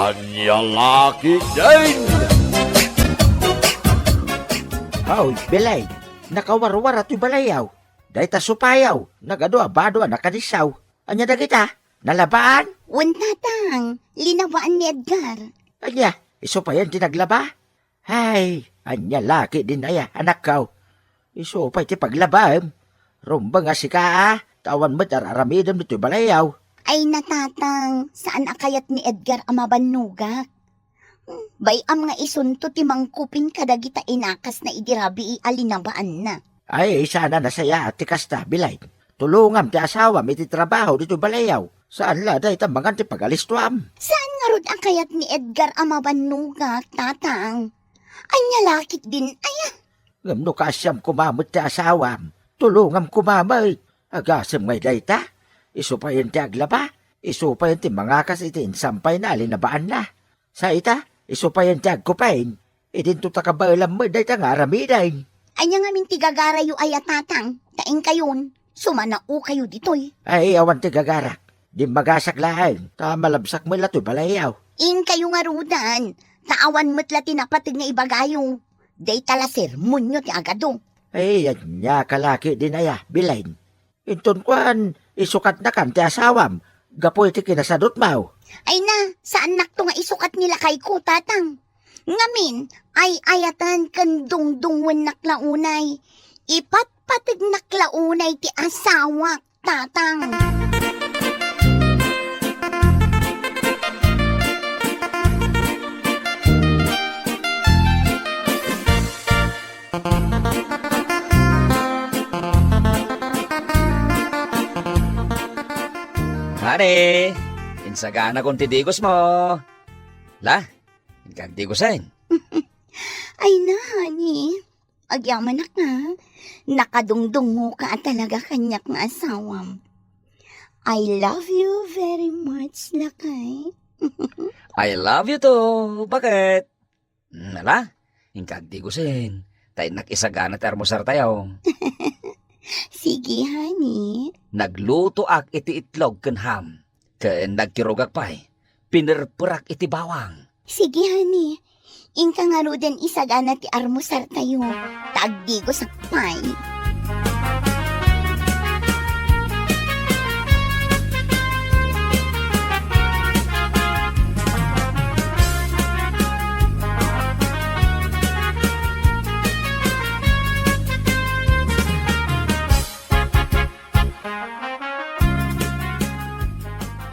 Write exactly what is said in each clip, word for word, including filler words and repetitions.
Ania la ketdin? Hoy, Belen, nakawarwar toy balayaw. Dayta supayaw, nagadu a bado a nakadisaw. Ania dagita? Nalabaan? Wen, Tatang, linabaan ni Edgar. Ania, isu payen ti naglaba? Ay, ania la ketdin aya, anakko? Isu pay ti paglabaem. Rumbeng a sika, a, ta awan met ar-aramidem ditoy balayaw. Ay, Tatang, saan a kayat ni Edgar a mabannogak. Bay-am nga isunto ti mangkupin kadagita inakasna idi rabii a linabaanna. Ay, saan a nasayaat ti kasta, Belen. Tulongam ti asawam iti trabaho ditoy balayaw. Saan la dayta mangan ti pagalistoam. Saan ngarud a kayat ni Edgar a mabannogak, Tatang? Ania la ketdin aya? Ngem no kaasiam koma met ti asawam, tulongam koma met. Agasem ngay dayta? Isu payen ti aglaba, isu payen ti mangakas iti insampayna a linabaanna. Sa ita, isu payen ti agkupin. Idinto ta kabaelam met dayta nga aramiden. Ania ngamin ti gagarayo aya, Tatang? Ta inkayon, sumanaokayo ditoy. Ay, awan ti gagarak. Dimmagasak laeng, ta malabsak met la toy balayaw. Inkayo ngaruden, ta awan met la ti napateg nga ibagayo. Dayta la sermonyo ti agadu. Ay, ania ka la ketdin aya, Belen. Inton kuan, isukatnakan ti asawam gapu iti kinasadutmo. Ay na, saannakto nga isukat ni lakayko, Tatang. Ngamin, ay-ayaten ken dungdungwennak la unay. Ipatpategnak la unay ti asawak, Tatang. Honey, insaganakon ti digosmo. La, inka agdigosen. Ay na, honey. Agyamanak nga. Nakadungdungoka a talaga kaniak nga asawam. I love you very much, lakay. I love you too. Bakit? Mm, ala, inka agdigosen, ta innak isagana ti almusartayo. Sige, honey. Naglutoak iti itlog ken ham, ken nagkirugak pay. Pinerperak iti bawang. Sige, honey. Inka ngaruden isagana ti almusartayo, ta agdigosak pay.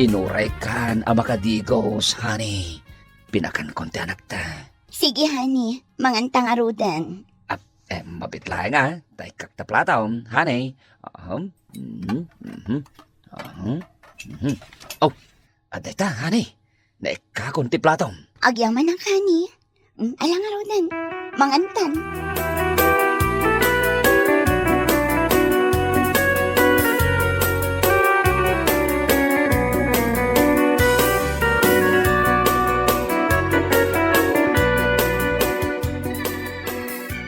Inuraykan a makadigos, honey. Pinakankon ti anakta. Sige, honey. Manganta ngaruden. Ah, eh, mabiit laeng, ah. Ta ikkak ta plato, honey. Aham. Mhm, mhm. Aham. Mhm. Oh, adda ita, honey. Naikkakon ti plato. Agyamanak, honey. Mm, ala ngaruden. Mangantan.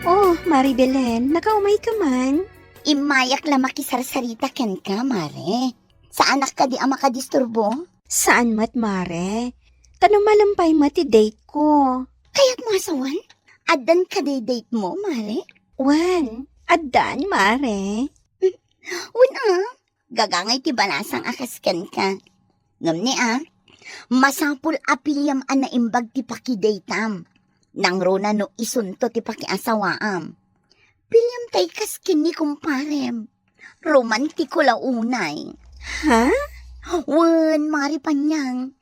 Oh, Mari Belen, nakaumayka man? Immayak la makisarsarita kenka, Mare. Saanak kadi a makadisturbo? Saan met, Mare. Ta no malem pay met ti date ko. Kayatmo a sawen? Addan kadi date mo, Mare? Wen, addan, Mare. Wen a, gagangay ti balasang a kas kenka. Ngem ni a, masapul a piliam a naimbag ti pakidateam. Nangruna no isunto ti pakiasawaam. Piliam tay kas ken ni kumparem. Romantiko la unay. Ha? Wen, Mari Panyang.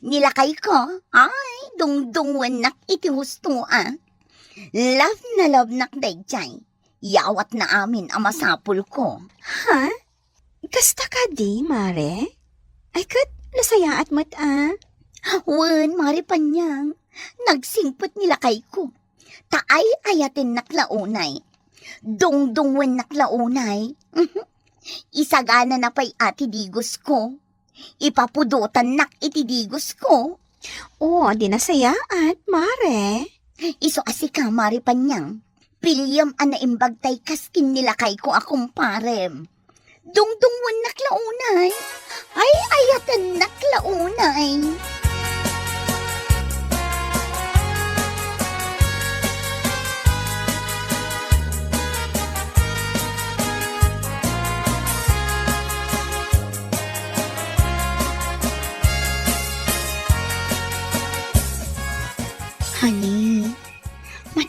Ni lakayko, ay, dungdungwennak iti husto a. Love na love nak daydiay. Yawat na amin a masapulko. Ha? Kasta kadi, Mare? Ay, ket nasayaat met a. Wen, Mari Panyang, nagsingpet ni lakayko. Ta ay-ayatennak la unay. Dungdungwennak la unay. Isaganana pay a ti digosko. Ipapudotannak iti digosko. O, di nasayaat, Mare. Isu a sika, Mari Panyang. Piliam a naimbag tay kas ken ni lakayko a kumparem. Dungdungwennak la unay. Ay-ayatennak la unay.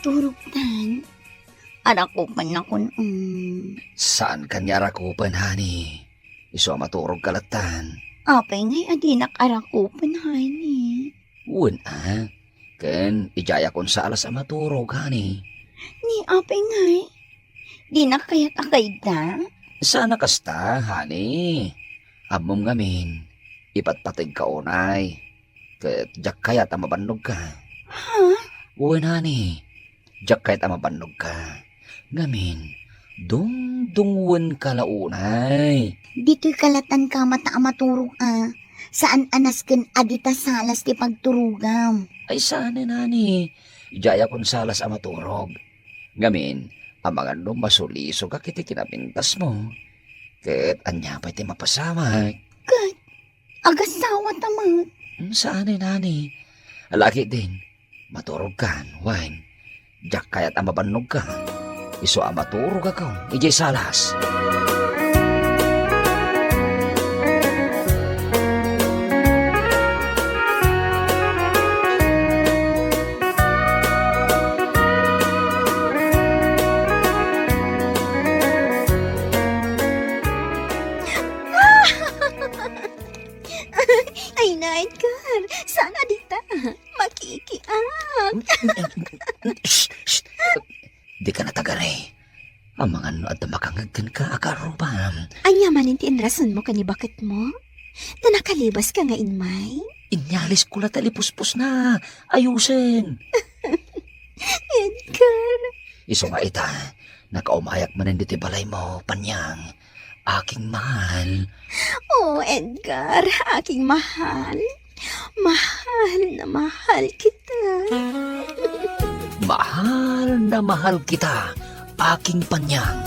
Turogtan. Arakupennakon, mm. Saan kaniak arakupen, honey? Isu a maturogka lattan. Apay ngay a dinak arakupen, honey? Wen a, ken idiayakon salas a maturog, honey. Ni apay ngay? Dinak kayat a kayda? Saan a kasta, honey. Ammom ngamin, ipatpategka unay. Ket diak kayat a mabannogka. Ha? Wen, honey. Diak kayat a mabannogka. Ngamin, dungdungngoka la unay. Ditoy kalatan ka mata a maturog a. Saan a nasken a dita salas ti pagturogam. Ay, saan, honey. Idiayakon salas a maturog. Ngamin, amangan no masulisogak iti kinapintasmo. Ket ania pay ti mapasamak? Ket agasawata met. Hmm, saan, honey. Ala ketdin, maturogkan, wen. Diak kayat a mabannogka. Isu a maturogakon idiay salas. Ay, na, Edgar. Saan a dita? Makikiak. Shh, shh. Dika natagari. Amangan no adda makangngeg kenka a karrubam. Ania manen ti inrasonmo ken ni baketmo? Ta nakalibaska nga immay? Inyalisko la ta lipuspos na. Ayusen. Edgar. Isu nga ita, nakaumayak manen ditoy balaymo, Panyang. Aking mahal. Oh, Edgar, aking mahal. Mahal na mahal kita. Mahal na mahal kita, aking Panyang.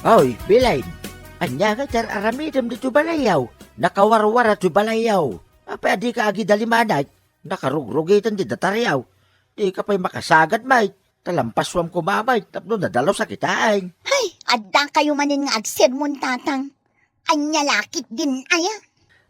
Oy, Belen, ania nga ar-aramidem ditoy balayyo? Nakawarwara toy balayyo. Apay a dika agidalimanay? Nakarugrugiten ti dataryo. Dika pay makasagad met. Talampasuam koma met tapno nadalus a kitaen. Hay, adda kayo manen nga agsermon, tatang. Ania la ketdin aya?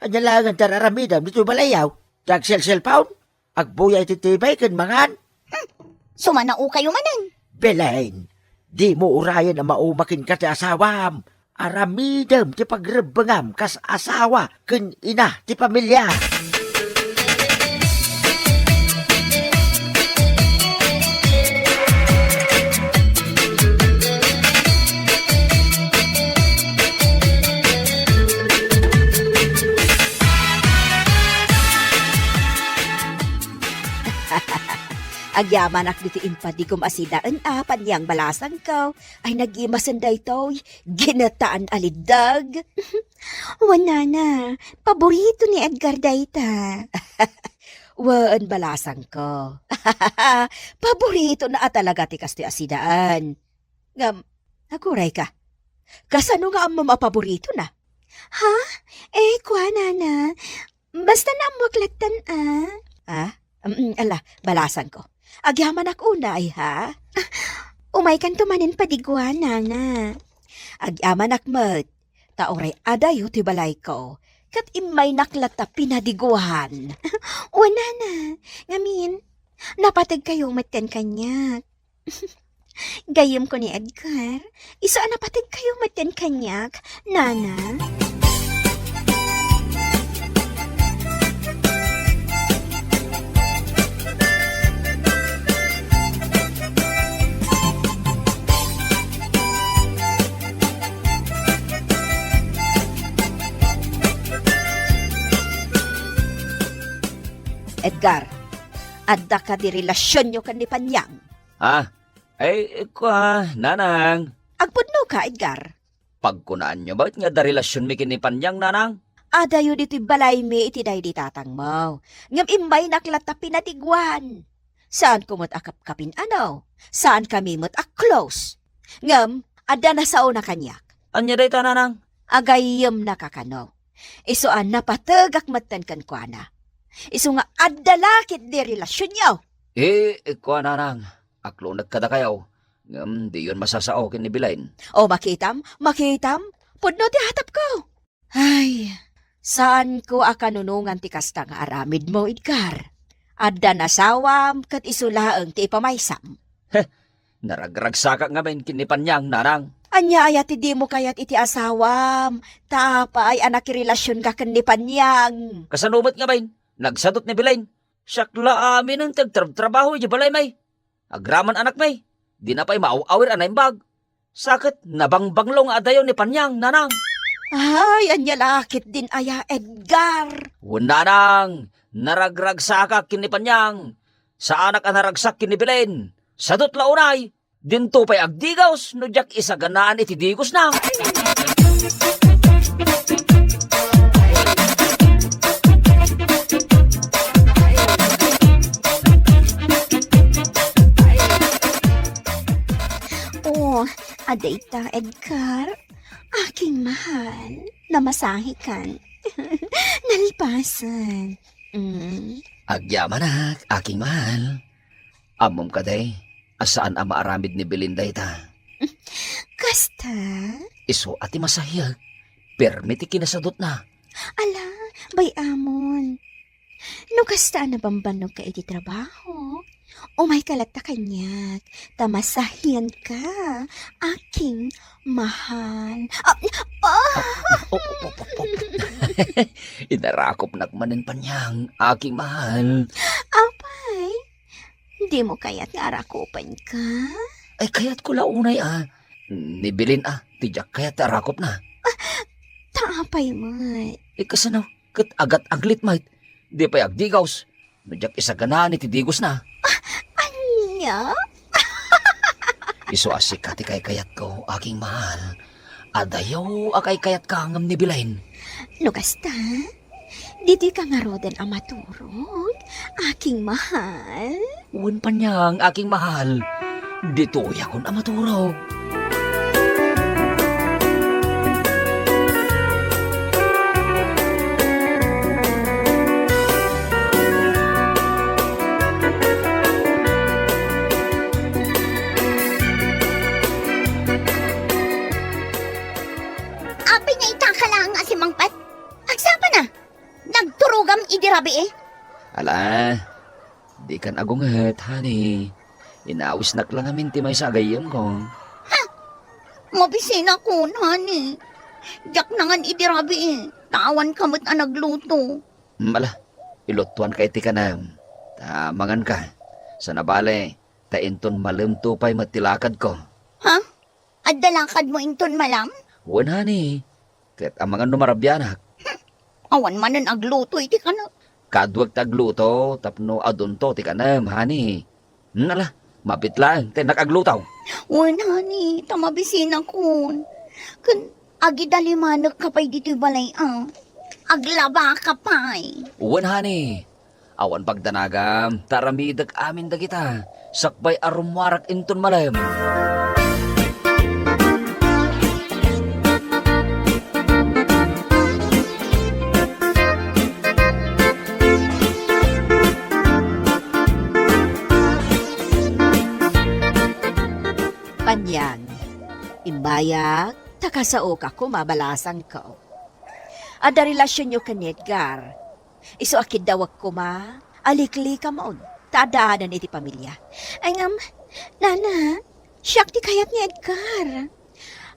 Ania laengen ti ar-aramidem ditoy balayyo? Ti agselselpon? Agbuya iti T V ken mangan? Hmm, sumanao kayo manen. Belen, dimo urayen a mauma kenka ti asawam. Aramidem ti pagrebbengam kas asawa ken ina ti pamilia. Agyamanak ditoy impadigom a sidaen a Panyang, balasangko. Ay, nagimasen daytoy. Ginataan a liddeg. Wen, nana, paborito ni Edgar dayta. Wen, balasangko. Paboritona a talaga ti kastoy a sidaen. Ngem, aguray ka. Kasano nga ammom a paboritona? Ha? Eh, kua, nana. Basta naammoak lattan, a. Ah? Mm, ala, balasangko. Agyamanak unay, ha? Umaykanto manen padiguan, nana. Agyamanak met, ta uray adayo ti balayko, ket immaynak latta pinadiguan. Wen, nana, ngamin, napategkayo met ken kaniak. Gayyemko ni Edgar, isu a napategkayo met ken kaniak, nana. Edgar, adda kadi relasionyo ken ni Panyang? Ah, ay, kua, nanang. Agpudno ka, Edgar? Pagkunaanyo met nga adda relasionmi ken ni Panyang, nanang? Adayo ditoy balaymi iti daydi tatangmo. Ngem immaynak latta pinadiguan. Saanko met a kapkapin-ano? Saankami met a close. Ngem, adda nasaona kaniak. Ania dayta, nanang? Agayyemnaka kano. Isu a napategak metten kenkuana. Isu nga adda la ketdi relasionyo. Eh, eh, kua, nanang, aklonnek kadakayo, ngem diyon masasao ken ni Belen. O, makitam, makitam, pudno ti atapko. Ay, saanko a kanunongan ti kasta nga aramidmo, Edgar. Adda nasawam ket isu laeng ti ipamaysam. Heh, naragragsakak ngamin ken ni Panyang, nanang. Ania aya ti dimo kayat iti asawam? Ta apay a nakirelasionka ken ni Panyang? Kasano met ngamin? Nagsadut ni Belen. Siak la aminen ti agtrabtrabaho idiay balaymi. Agraman anakmi. Dina pay maaw-awir a naimbag. Sa ket nabangbanglo nga adayo ni Panyang, nanang. Ay, ania la ketdin aya, Edgar? Wen, nanang, naragragsakak ken ni Panyang. Saanak a naragsak ken ni Belen. Sadut la unay, dinto pay agdigos no diak isaganaan iti digosna. Oh, adayta, Edgar. Aking mahal, namasahikan. Nalpasan. Mm. Agyamanak, aking mahal. Ammom kadi a saan a maaramid ni Belen dayta? Kasta? Isu a ti masahiek. Permi ti kinasadutna. Ala, bay-amon. No kasta a nabambanogka iti trabaho, umayka latta kaniak, ta masahianka, aking mahal. Ah, ah! Oh, oh, oh, oh, oh. Inarakopnak manen, Panyang, aking mahal. Apay, dimo kayat nga arakupenka? Ay, kayatko la unay a. Ni Belen a, ti diak kayat ti arakopna. Ta apay met? Eh, kasano? Ket agat-aglit met. Di pay agdigos no diak isaganaan iti digosna. Ania? Isu a sika ti kaykayatko, aking mahal. Adayo a kaykayatka ngem ni Belen. No kasta, ditoyka ngaruden a maturog, aking mahal? Wen, Panyang, aking mahal. Ditoyakon a maturog. Apay nga itaka laeng a simmangpet? Agsapa na? Nagturogam idi rabii? Ala, dikan agunget, honey. Inawisnak la ngamin ti maysa a gayyemko. Ha? Mabisinakon, honey. Diak nangan idi rabii, ta awanka met a nagluto. Mm, ala, ilutuanka iti kanem. Ta manganka. Sana bale, ta inton malemto pay met ti lakadko. Ha? Adda lakadmo inton malem? Wen, honey. Ket amangan no marabianak. Hmm. Awan manen agluto iti kanem. Kaduak ti agluto tapno adunto ti kanem, honey. Hmm, ala, mabiit laeng ta innak agluto. Wen, honey, ta mabisinakon. Ken agidalimanekka pay ditoy balay a. Aglabaka pay. Wen, honey. Awan pagdanagam, ta aramidek amin dagita, sakbay a rummuarak inton malem. Panyang, imbayak, ta kasaoka koma balasangko. Adda relasionyo ken ni Edgar. Isu a kiddawek koma, aliklikamon, ta addaanan iti pamilia. Ay, ngem, nana, siak ti kayat ni Edgar.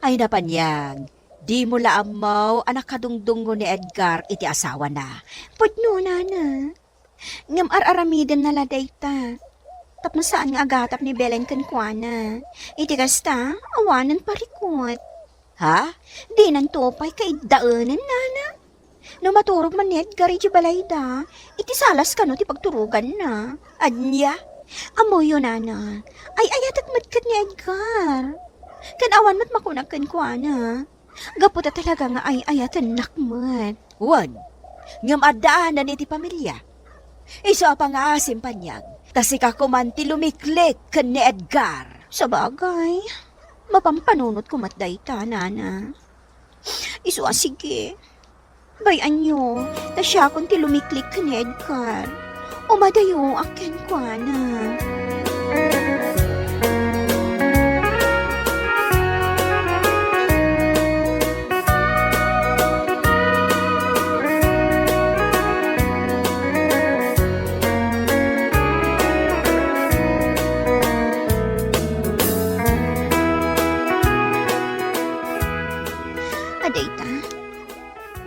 Ay, na Panyang, dimo la ammo a nakadungdungngo ni Edgar iti asawana. Pudno, nana. Ngem ar-aramidenna la dayta. Tapno saan nga agatap ni Belen kenkuana. Iti kasta, awanen parikut. Ha? Dinanto pay kaiddaenen, nana? No maturog man ni Edgar iti balayda, iti salas kano ti pagturoganna. Ania? Ammoyo, nana. Ay-ayatek met ket ni Edgar. Ken awan met makunak kenkuana. Gapu ta talaga nga ay-ayatennak met. Wen, ngem addaanan iti pamilia. Isu a pangngaasim, Panyang, ta sika koman ti lumiklik ken ni Edgar. Sabagay, mapampanunotko met dayta, nana. Isu a sige. Bay-anyo, ta siakon ti lumiklik ken ni Edgar. Umadayo a kenkuana. Adayta,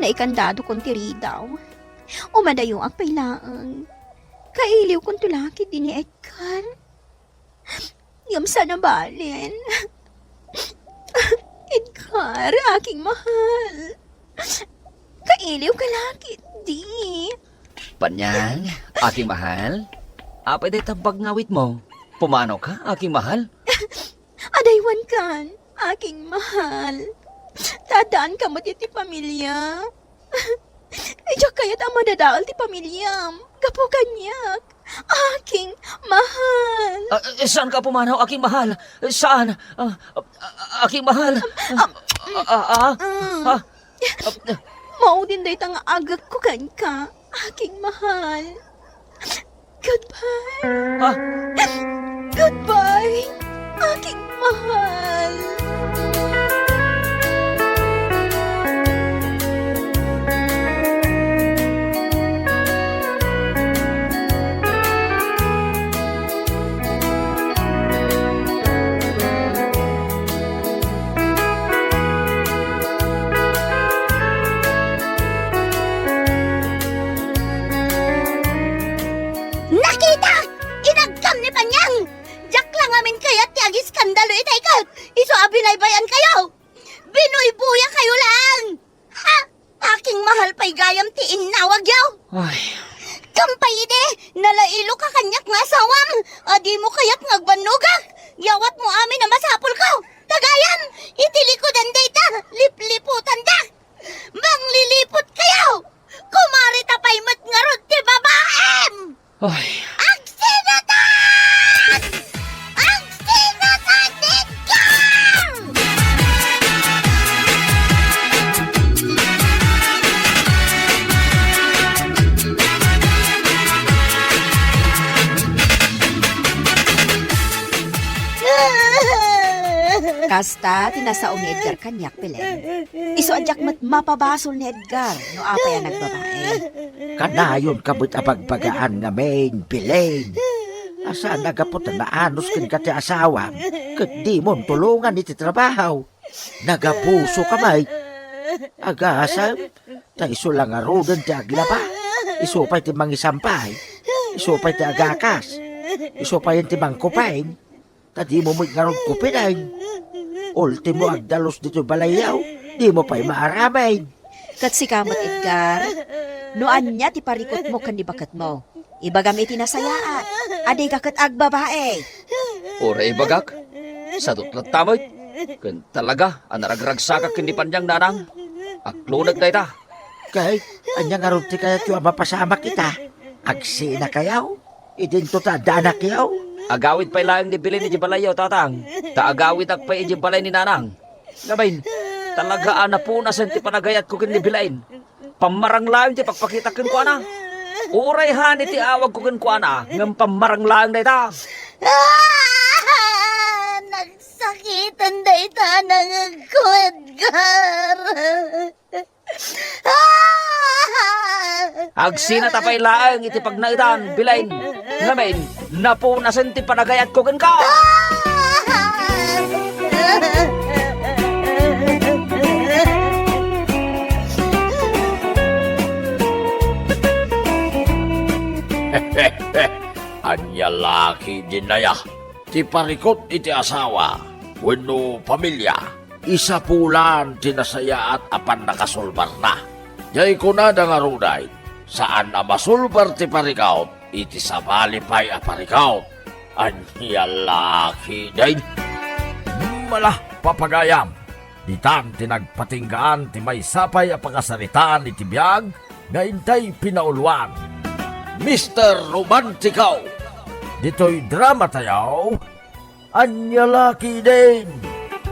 naikandadokon ti ridaw. Umadayoak pay laeng. Kailiwkonto la ketdi ni Edgar. Ngem saan a balen. Edgar, aking mahal. Kailiwka la ketdi. Panyang, aking mahal. Apay dayta bag nga awitmo? Pumanoka, aking mahal? Adaywankan, aking mahal. Ta addaanka met iti pamilia. Diak kayat a madadael ti pamiliam gapu kaniak, aking mahal. Ah, eh, saanka a pumanaw, aking mahal. Saan? Ah, ah, aking mahal. Ah, ah, ah, ah, ah. Maudin dayta nga agekko kenka, aking mahal. Goodbye. Ah. Goodbye, aking mahal. Nakita! Inagkam ni Panyang! Diak la ngamin kayat ti agiskandalo itay ket isu a binaybay-ankayo! Binuybuyakayo laeng! Ha? Aking mahal pay gayam ti innawagyo! Ay. Kam pay idi, nalailoka kaniak nga asawam, a dimo kayat nga agbannogak! Yawatmo amin a masapulko! Ta gayam, iti likudan dayta, lipliputandak! Mangliliputkayo! Kumarita pay met ngarud ti babaem! Ay. Agsinatan! Agsinatan, Edgar! Kasta ti nasao ni Edgar kaniak, Belen. Isu a diak met mapabasol ni Edgar no apay a nagbabae. Kanayonka met a bagbagaan ngamin, Belen. A saan a gapu ta naanus kenka ti asawam, ket dimon tulongan iti trabaho. Nagabusoka met. Agasem, ta isu la ngaruden ti aglaba. Isu pay ti mangisampay. Isu pay ti agakas. Isu pay ti mangkupeng. Ta dimo met ngarud kupinen. Ultimo, agdalus ditoy balayyo, dimo pay maaramen. Ket sika met, Edgar, no ania ti parikutmo ken ni baketmo, ibagam iti nasayaat, a dika ket agbabae. Uray ibagak, sadut latta met, ken talaga a naragragsakak ken ni Panyang, nanang. Akloneg dayta. Ket ania ngarud ti kayatyo a mapasamak ita? Agsinakayo? Idinto ta adda anakyo? Agawid pay laeng ni Belen idiay balayyo, tatang, ta agawidak pay idiay balay ni nanang. Ngamin, talaga a napunasen ti panagayatko ken ni Belen. Pammarang laeng ti pagpakitak kenkuana. Uray hani ti awagko kenkuana, ngem pammarang laeng dayta. Ah! Nagsakiten dayta a nangegko, Edgar. Agsinata pay laeng iti pagnaetan, Belen. Ngamin, napunasen ti panagayatko kenka. Ania la ketdin aya ti parikut iti asawa wenno pamilia? Isapulan ti nasayaat a pannakasulbarna. Diay kunada ngaruden, saan a masulbar ti parikut iti sabali pay a parikut. Ania la ketdin? Mala, papagayam, ditan ti nagpatinggaan ti maysa pay a pakasaritaan iti biag nga intay pinauluan. Mister Romantico, ditoy dramatayo, Ania la ketdin?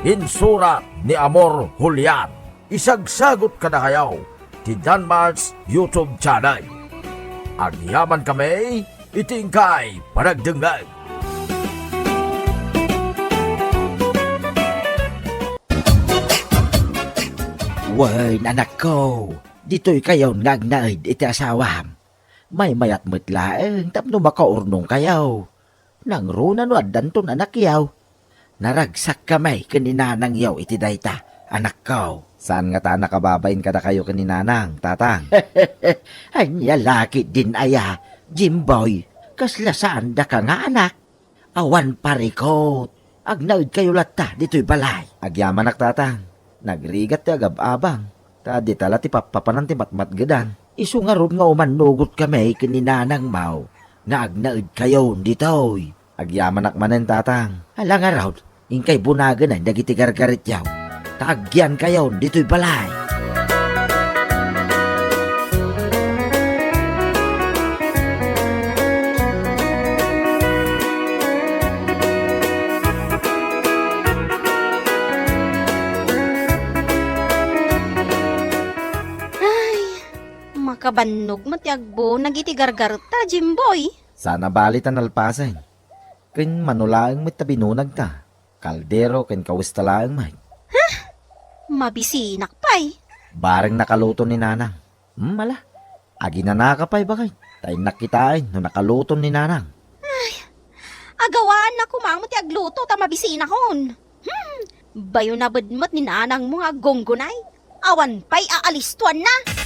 Insurat ni Amor Julian. Isagsagut kadakayo ti Danmars YouTube channel. Agyaman kami iti inkay panagdengngeg. Wen, anakko, ditoy kayon nga agnaed iti asawam. Maymayat met laeng tapno makaurnongkayo. Nangruna no addanton anakyo. Naragsakkami ken ni nanangyo iti dayta, anakko. Saan ngata a nakababain kadakayo ken ni nanang, tatang? Ania la ketdin aya, Jimboy? Kasla saandaka nga anak? Awan parikut. Agnaedkayo latta ditoy balay. Agyamanak, tatang. Nagrigat ti agab-abang. Ta dita la ti pappapanan ti matmatgedan. Isu ngarud nga umannugotkami ken ni nanangmo nga agnaedkayon ditoy. Agyamanak manen, tatang. Ala ngarud, inkay bunagenen dagiti gargarityo. Ta agyankayon ditoy balay. Ay, makabannog met ti agbunag iti gargaretta, Jimboy. Saan a bali ta nalpasen. Ken mano laeng met ta binunagta. Kaldero ken kawesta laeng met. Mabisinak pay. Bareng nakaluto ni nanang. Hmm, ala. Aginanaka pay, baket. Ta innak kitaen no nakaluton ni nanang. Ay, agawaanna koma met ti agluto ta mabisinakon. Hmm, bayo nabed met ni nanangmo nga aggunggunay. Awan pay aalistoanna.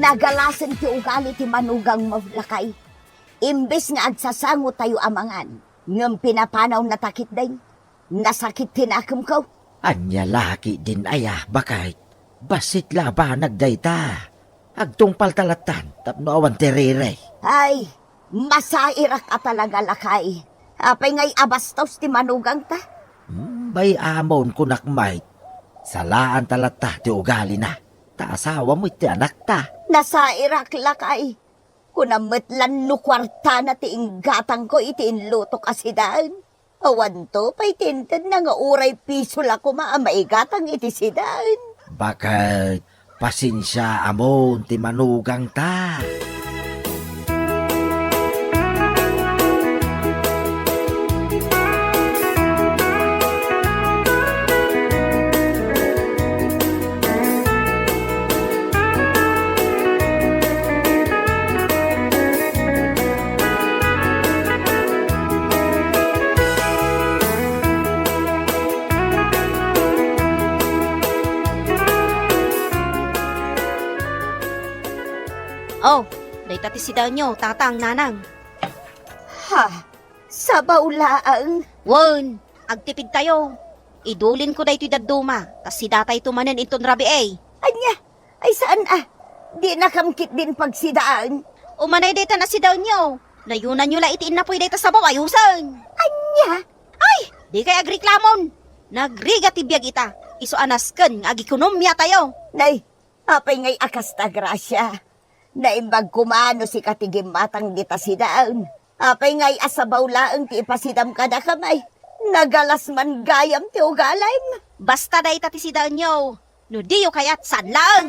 Nagalasen ti ugali ti manugangmo, lakay. Imbes nga agsasangotayo a mangan, ngem pinapanawna ta ketdin. Nasakit ti nakemko. Ania la ketdin aya, baket? Bassit la a banag dayta. Agtungpalta lattan tapno awan ti riri. Ay, masairak a talaga, lakay. Apay ngay a bastos ti manugangta? Hmm, bay-amon, kunak met. Salaanta latta ti ugalina. Ta asawa met ti anakta. Nasairak, lakay. Kunam met lan no kuartana ti inggatangko iti inlutok a sidaen. Awanto pay ti intedna nga uray piso la koma a maigatang iti sidaen. Baket, pasensiaamon ti manugangta. Oh, dayta ti sidaenyo, tatang, nanang. Ha? Sabaw laeng? Wen, agtipidtayo. Idulinko daytoy dadduma, ta sidatayto manen inton rabii. Ania? Ay, saan a? Dinakam ketdin pagsidaen? Umanay daytan a sidaenyo. Nayunanyo la iti innapoy dayta sabaw a yusen. Ania? Ay, dikay agreklamon. Nagrigat ti biag ita. Isu a nasken nga agikonomiatayo. Nay, apay ngay a kasta, Gracia? Naimbag koma no sika ti gimmatang dita sidaen. Apay ngay a sabaw laeng ti ipasidam kadakami? Nagalas man gayam ti ugalim. Basta dayta ti sidaenyo. No diyo kayat, saan laeng.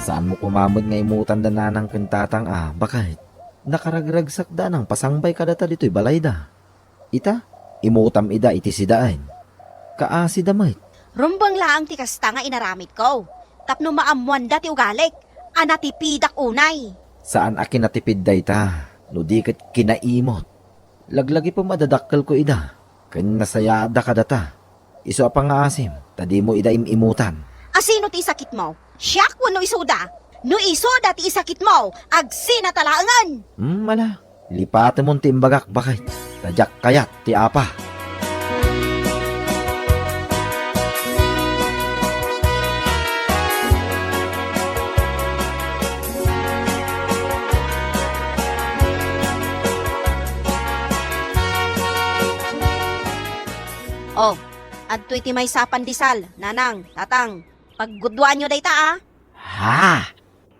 Saanmo koma met nga imutan da nanang ken tatang a, baket? Nakaragragsakda a nangpasangbay kadata ditoy balayda. Ita, imutam ida iti sidaen. Kaasida met. Rumbeng laeng ti kasta nga inaramidko, tapno maammoanda ti ugalik a natipidak unay. Saan a kinatipid dayta, no di ket kinaimot. Laglagipem a dadakkelko ida, ken nasayaatda kadata. Isu a pangngaasim, ta dimo ida im-imutan. Asino ti isakitmo? Siak wenno isuda? No isuda ti isakitmo, agsinata laengen! Hmm, ala, lipatemon ti imbagak, baket, ta diak kayat ti apa. Adtoy ti maysa a pandesal, nanang, tatang. Paggudwaanyo dayta, a. Ha?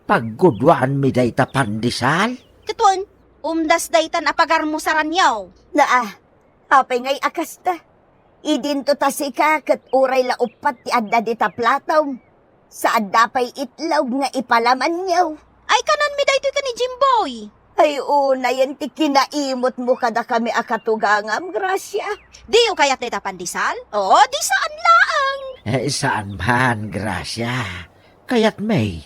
Paggudwaanmi dayta pandesal? Ket wen, umdas daytan a pagarmusaranyo. Naa, apay ngay a kasta? Idinto ta sika ket uray la uppat ti adda dita platom. Sa adda pay itlog nga ipalamanyo. Ay, kananmi daytoy ken ni Jimboy. Ay, unayen ti kinaimutmo kadakami a katugangam, Gracia. Diyo kayat dayta pandesal? Oo, di saan laeng. Eh, saan man, Gracia. Kayatmi.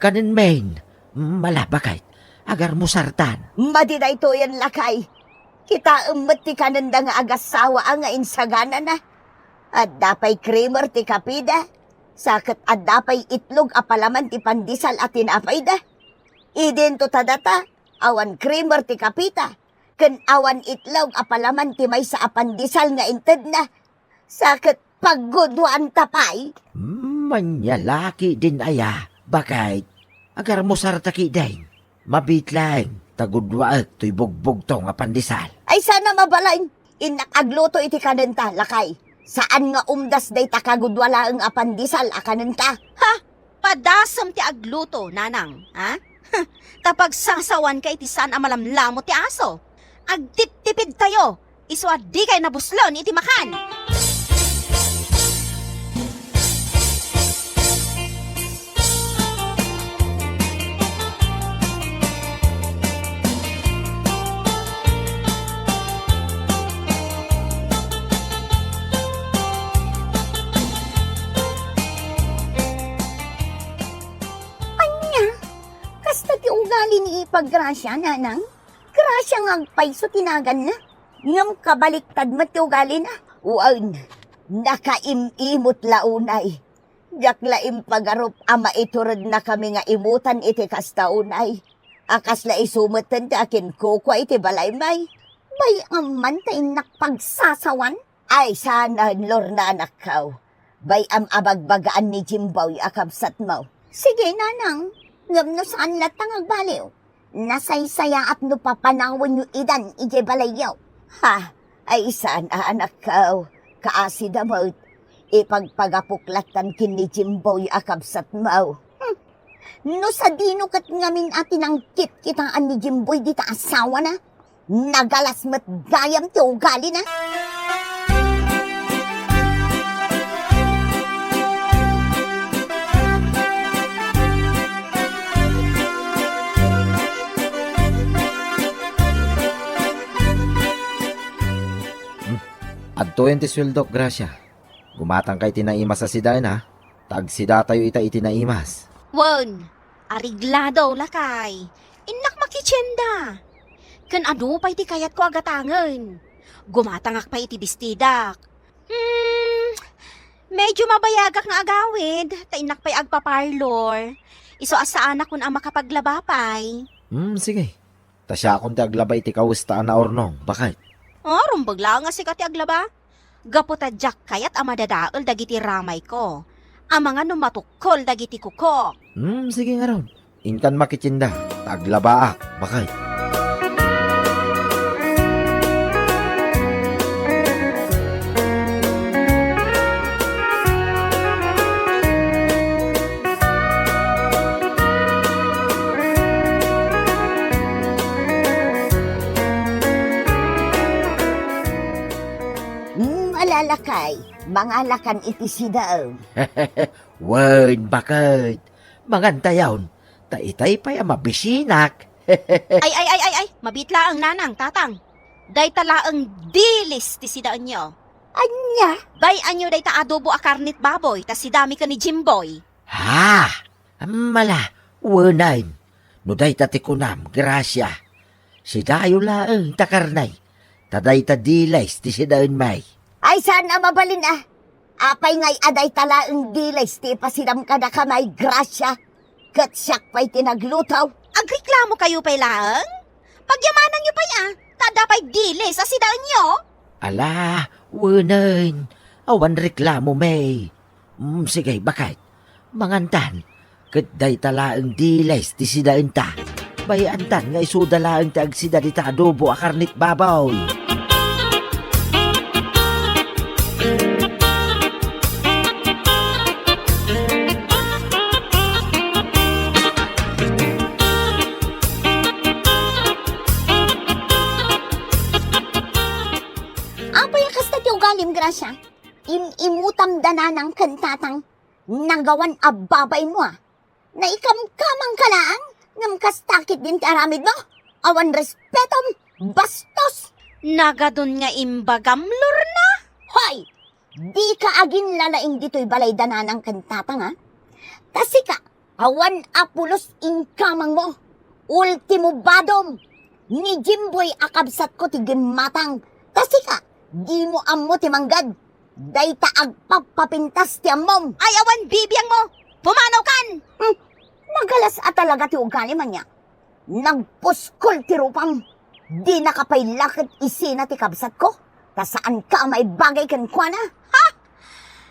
Kanenmin. Mala, baket. Agarmusartan. Madi daytoyen, lakay. Kitaem met ti kanenda nga agassawa a nga insaganana. Adda pay creamer ti kapida. Sa ket adda pay itlog a palaman ti pandesal a tinapayda. Idinto ta data, awan creamer ti kapita, ken awan itlog a palaman ti maysa a pandesal nga intedna. Sa ket paggudwaanta pay. Manyalaki din aya, baket. Agarmusarta kiden. Mabiit laeng ta gudwaek toy bugbugtong a pandesal. Ay, sana mabalin. Innak agluto iti kanenta, lakay. Saan nga umdas dayta kagudwa laeng a pandesal a kanenta? Ha? Padasem ti agluto, nanang, ha? Ta pagsasawanka iti saan a malamlamot ti aso. Agtiptipidtayo, isu a dikay nabuslen iti makan. Ania? Kasta ti ugali ni Ipa Gracia, nanang? Gracia nga agpayso ti naganna. Ngem kabaliktad met ti ugalina. Wen, nakaim-imot la unay. Diak la impagarup a maiturednakami nga imutan iti kasta unay. A kasla isu metten ti akinkukua iti balaymi. Bay-am man ta innak pagsasawan. Ay, saan, Lorna, anakko. Bay-am a bagbagaan ni Jimboy a kabsatmo. Sige, nanang. Ngem no saan latta nga agbaliw, nasaysayaat no papanawenyo idan idiay balayyo. Ha? Ay, saan a, anakko. Kaasida met. Ipagpagapok lattan ken ni Jimboy a kabsatmo. Hmm. No sadino ket ngamin a tinangkit kitaan ni Jimboy dita asawana? Nagalas met gayam ti ugalina. Hmm. Adtoyen ti sueldok, Gracia. Gumatangka iti naimas a sidaen, ha? Ta agsidatayo ita iti naimas. Wen, areglado, lakay. Innak makitienda. Ken adu pay ti kayatko a gatangen? Gumatangak pay iti bestidak. Hmm, medyo mabayagak nga agawid, ta innak pay agpa-parlor. Isu a saanak kun a makapaglaba pay. Hmm, sige. Ta siakon ti aglaba iti kawesta a naurnong, baket. Oh, rumbeng laeng a sika ti aglaba. Gapu ta diak kayat a madadael dagiti ramayko. Amangan no matukkol dagiti kukok. Hmm, sige ngarud. Inkan makitienda, ta aglabaak, baket. Mm, ala lakay, mangalakan iti sidaem. Wen, baket. Mangantayon, ta itay pay a mabisinak. Ay, ay, ay, ay, ay, mabiit laeng, nanang, tatang. Dayta laeng dilis ti sidaenyo. Ania? Bay-anyo dayta adobo a karnit baboy, ta sidami ken ni Jimboy. Ha? Mala, wenen. No dayta ti kunam, Gracia. Sidayo laeng ta karne. Ta dayta dilis ti sidaenmi. Ay, saan a mabalin a. Apay ngay a dayta laeng dilis ti ipasidam kadakami, Gracia? Ket siak pay ti nagluto. Agreklamokayo pay laeng? Pagyamananyo pay a, ta adda pay dilis a sidaenyo? Ala, wenen, awan reklamomi. Mm, sige, baket. Mangantan. Ket dayta laeng dilis ti sidaenta. Bay-antan nga isuda laeng ti agsida dita adobo a karnit baboy. Siya, im-imutam da nanang ken tatang, nagawan a babain mo, a. Naikamkamang ka laang, ngem kasta ketdin ti aramid mo? Awan respetom, bastos! Nagadun nga imbagam, Lorna? Hoy! Dika aginlalaing ditoy balay da nanang ken tatang, a. Ta sika, awan a pulos inkamang mo. Ultimo badom. Ni Jimboy a kabsatko ti gimmatang. Ta sika, dimo ammo ti manggad. Dayta agpappapintas ti ammom. Ay, awan bibiangmo! Pumanawkan! Hmm, nagalas a talaga ti ugalim ania. Nagpuskol ti rupam. Dinaka pay la ket isina ti kabsatko, ta saanka a maibagay kenkuana. Ha?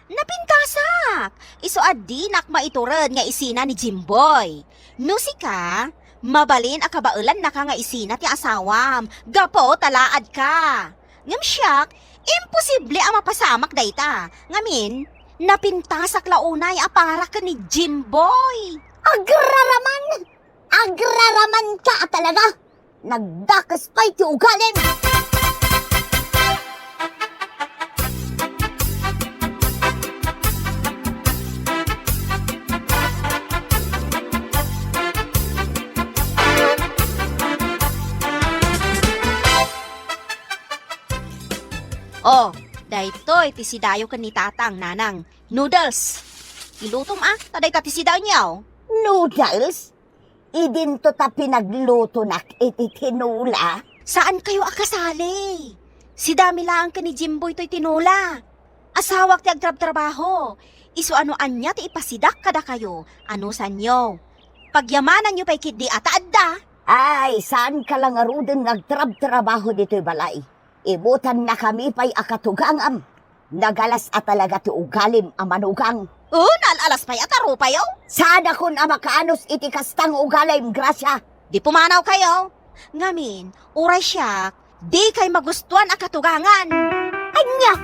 Napintasak! Isu a dinak maitured nga isina ni Jimboy. No sika, mabalin a kabaelannaka nga isina ti asawam, gapu ta laadka. Ngem siak, imposible a mapasamak dayta. Ngamin, napintasak la unay a para ken ni Jimboy. Agraraman! Agraramanka a talaga! Nagdakes pay ti ugalim! Oh, daytoy ti sidayo ken ni Tatang, Nanang. Noodles. Ilutom, a, ta dayta ti sidayo. Noodles? Idinto ta pinaglutonak iti tinola. Saankayo a kasali. Sidami laeng ken ni Jimboy toy tinola. Asawak ti agtrabtrabaho. Isu a no ania ti ipasidak kadakayo, anusanyo. Pagyamananyo pay ketdi a ta adda. Ay, saanka la ngaruden nga agtrabtrabaho ditoy balay. Imutannakami pay a katugangam. Nagalas a talaga ti ugalim a manugang. O, naal-alas pay a tarupayo? Saanakon a makaanus iti kasta nga ugalim, Gracia. Di pumanawkayo. Ngamin, uray siak, dikay magustuan a katugangan. Ania?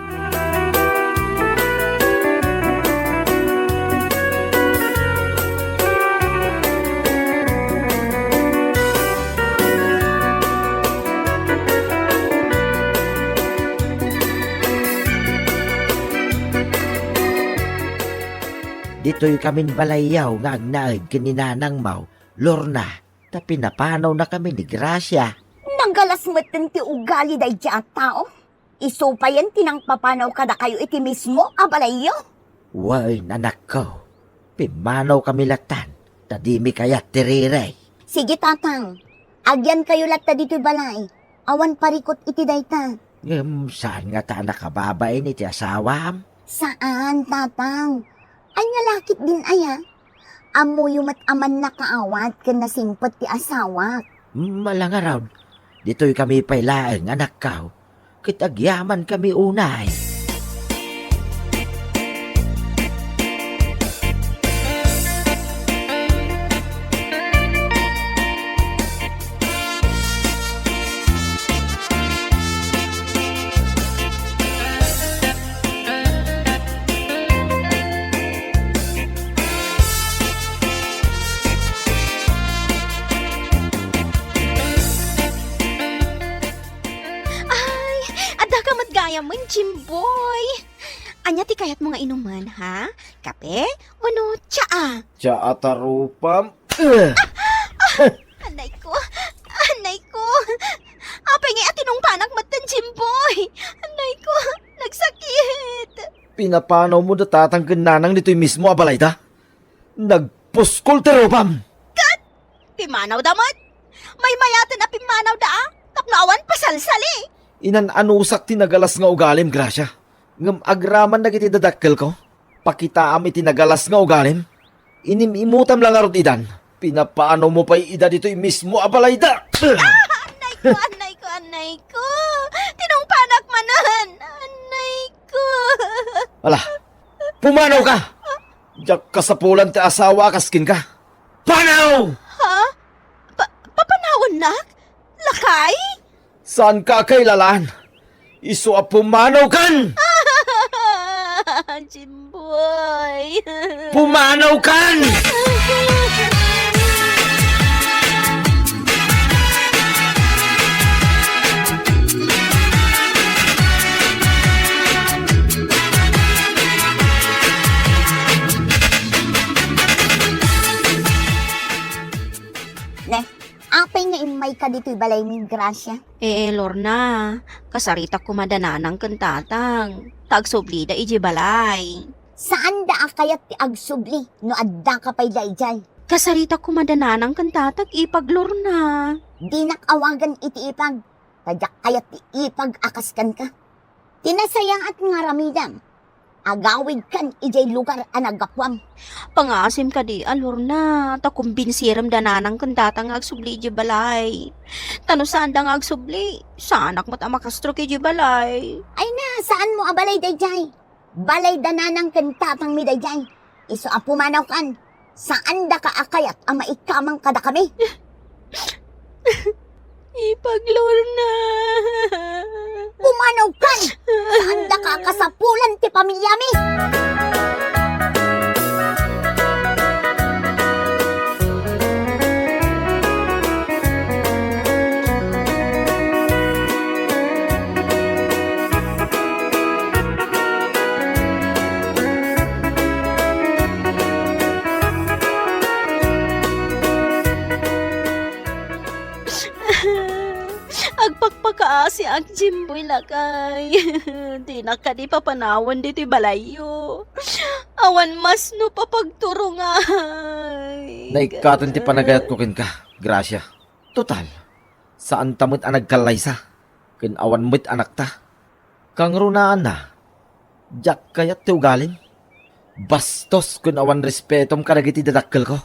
Ditoykamin balayyo nga agnaed ken ni nanangmo, Lorna, ta pinapanawnakami ni Gracia. Nagalas metten ti ugali daydiay a tao. Isu payen ti nangpapanaw kadakayo iti mismo a balayyo? Wen, anakko. Pimmanawkami lattan, ta dimi kayat ti riri. Sige, Tatang. Agyankayo latta ditoy balay. Awan parikut iti dayta. Ngem saan ngata a nakababain iti asawam? Saan, Tatang. Ania la ketdin aya? Ammoyo met a mannakaawat ken nasingpet ti asawak. Mala ngarud, ditoykami pay laeng, anakko, ket agyamankami unay. Ay, adda ka met gayam, Jimboy. Ania ti kayatmo nga inumen, ha? Kape wenno tsaa? Tsaa ta rupam. Anay ko! Anay ko! Apay ngay a tinungpanak metten, Jimboy? Anay ko! Nagsakit! Pinapanawmo da tatang ken nanang ditoy mismo a balayda? Nagpuskol ti rupam! Ket pimmanawda met! Maymayaten a pimmanawda, a, tapno awan pasalsali! Inan-anusak ti nagalas nga ugalim, Gracia. Ngem agraman dagiti dadakkelko, pakitaam iti nagalas nga ugalim. Inim-imutam la ngarud idan. Pinapanawmo pay ida ditoy mismo a balayda. Anay ko, anay ko, anay ko! Tinungpanak manen! Anay ko! Ala, pumanawka! Diak kasapulan ti asawa a kas kenka. Panaw! Ha? Pa-, papanawannak? Lakay? Saanka a kailalaan? Isu a pumanawkan! Jimboy! Pumanawkan! Ne, apay nga immayka ditoy balaymi, Gracia? Eh, Lorna, kasaritak koma da nanang ken tatang. Ta agsublida idiay balay. Saanda a kayat ti agsubli no addaka pay daydiay. Kasaritak koma da nanang ken tatang, ipag, Lorna. Dinak awagan iti ipag. Ta diak kayat ti ipag a kas kenka. Ti nasayaat nga aramidem, agawidkan idiay lugar a naggapuam. Pangaasim kadi a, Lorna, ta kumbinsirem da nanang ken tatang nga agsubli idiay balay. Ta no saanda nga agsubli, saanak met a makastroke idiay balay. Ay na, saanmo a balay daydiay? Balay da nanang ken tatangmi daydiay. Isu a pumanawkan, saandaka a kayat a maikamang kadakami. Ipag, Lorna. Pumanawkan! Saandaka a kasapulan ti pamiliami! Agpakpakaasiak, Jimboy, lakay. Dinak kadi papanawen ditoy balayyo. Awan masnop a pagturongay. Naikkaten ti panagayatko kenka, Gracia. Total, saanta met a nagkallaysa, ken awan met anakta. Kangrunaanna, diak kayat ti ugalim. Bastos ken awan respetom kadagiti dadakkelko.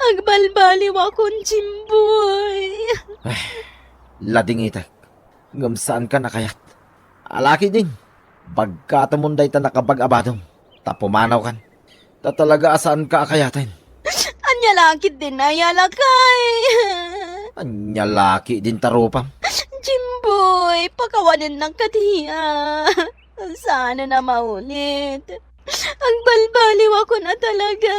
Agbalbaliwakon, Jimboy. Ay, ladingitek. Ngem saankan a kayat. Alakidin, bagkatemon dayta nakabag-abadom, ta pumanawkan. Ta talaga a saanka a kayaten. Ania la ketdin aya, lakay? Ania la ketdin ta rupam? Jimboy, pakawanennak kadi a. Saanen a maulit. Agbalbaliwakon a talaga.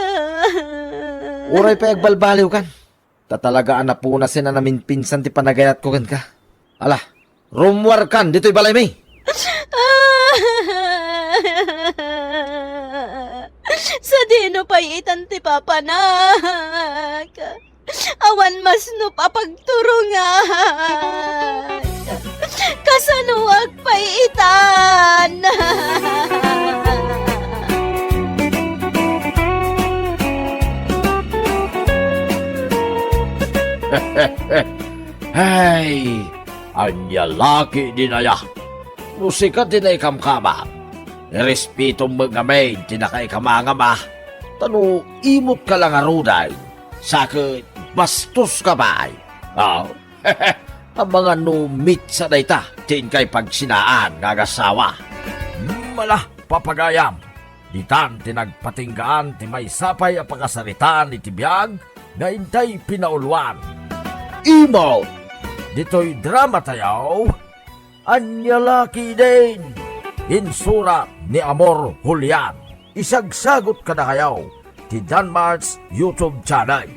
Uray pay agbalbaliwkan. Ta talaga a napunasen a naminpinsan ti panagayatko kenka. Ala, rummuarkan ditoy balaymi! Sadino pay itan ti papanak? Awan masnop a pagturongay. Kasanoak pay itan? Hey! Ania la ketdin aya? No sika ti naikamkamam, irespetom met ngamin ti nakaikamangam a. Ta no imotka la ngaruden, sa ket bastoska pay. Ah, amangan no mitsa dayta ti inka ipagsinaan nga agasawa. Mala, papagayam, ditan ti nagpatinggaan ti maysa pay a pakasaritaan iti biag nga intay pinauluan. Imo! Ditoy drama tayo, Ania la ketdin? Insurat ni Amor Julian. Isagsagut kadakayo ti Danmart's YouTube channel.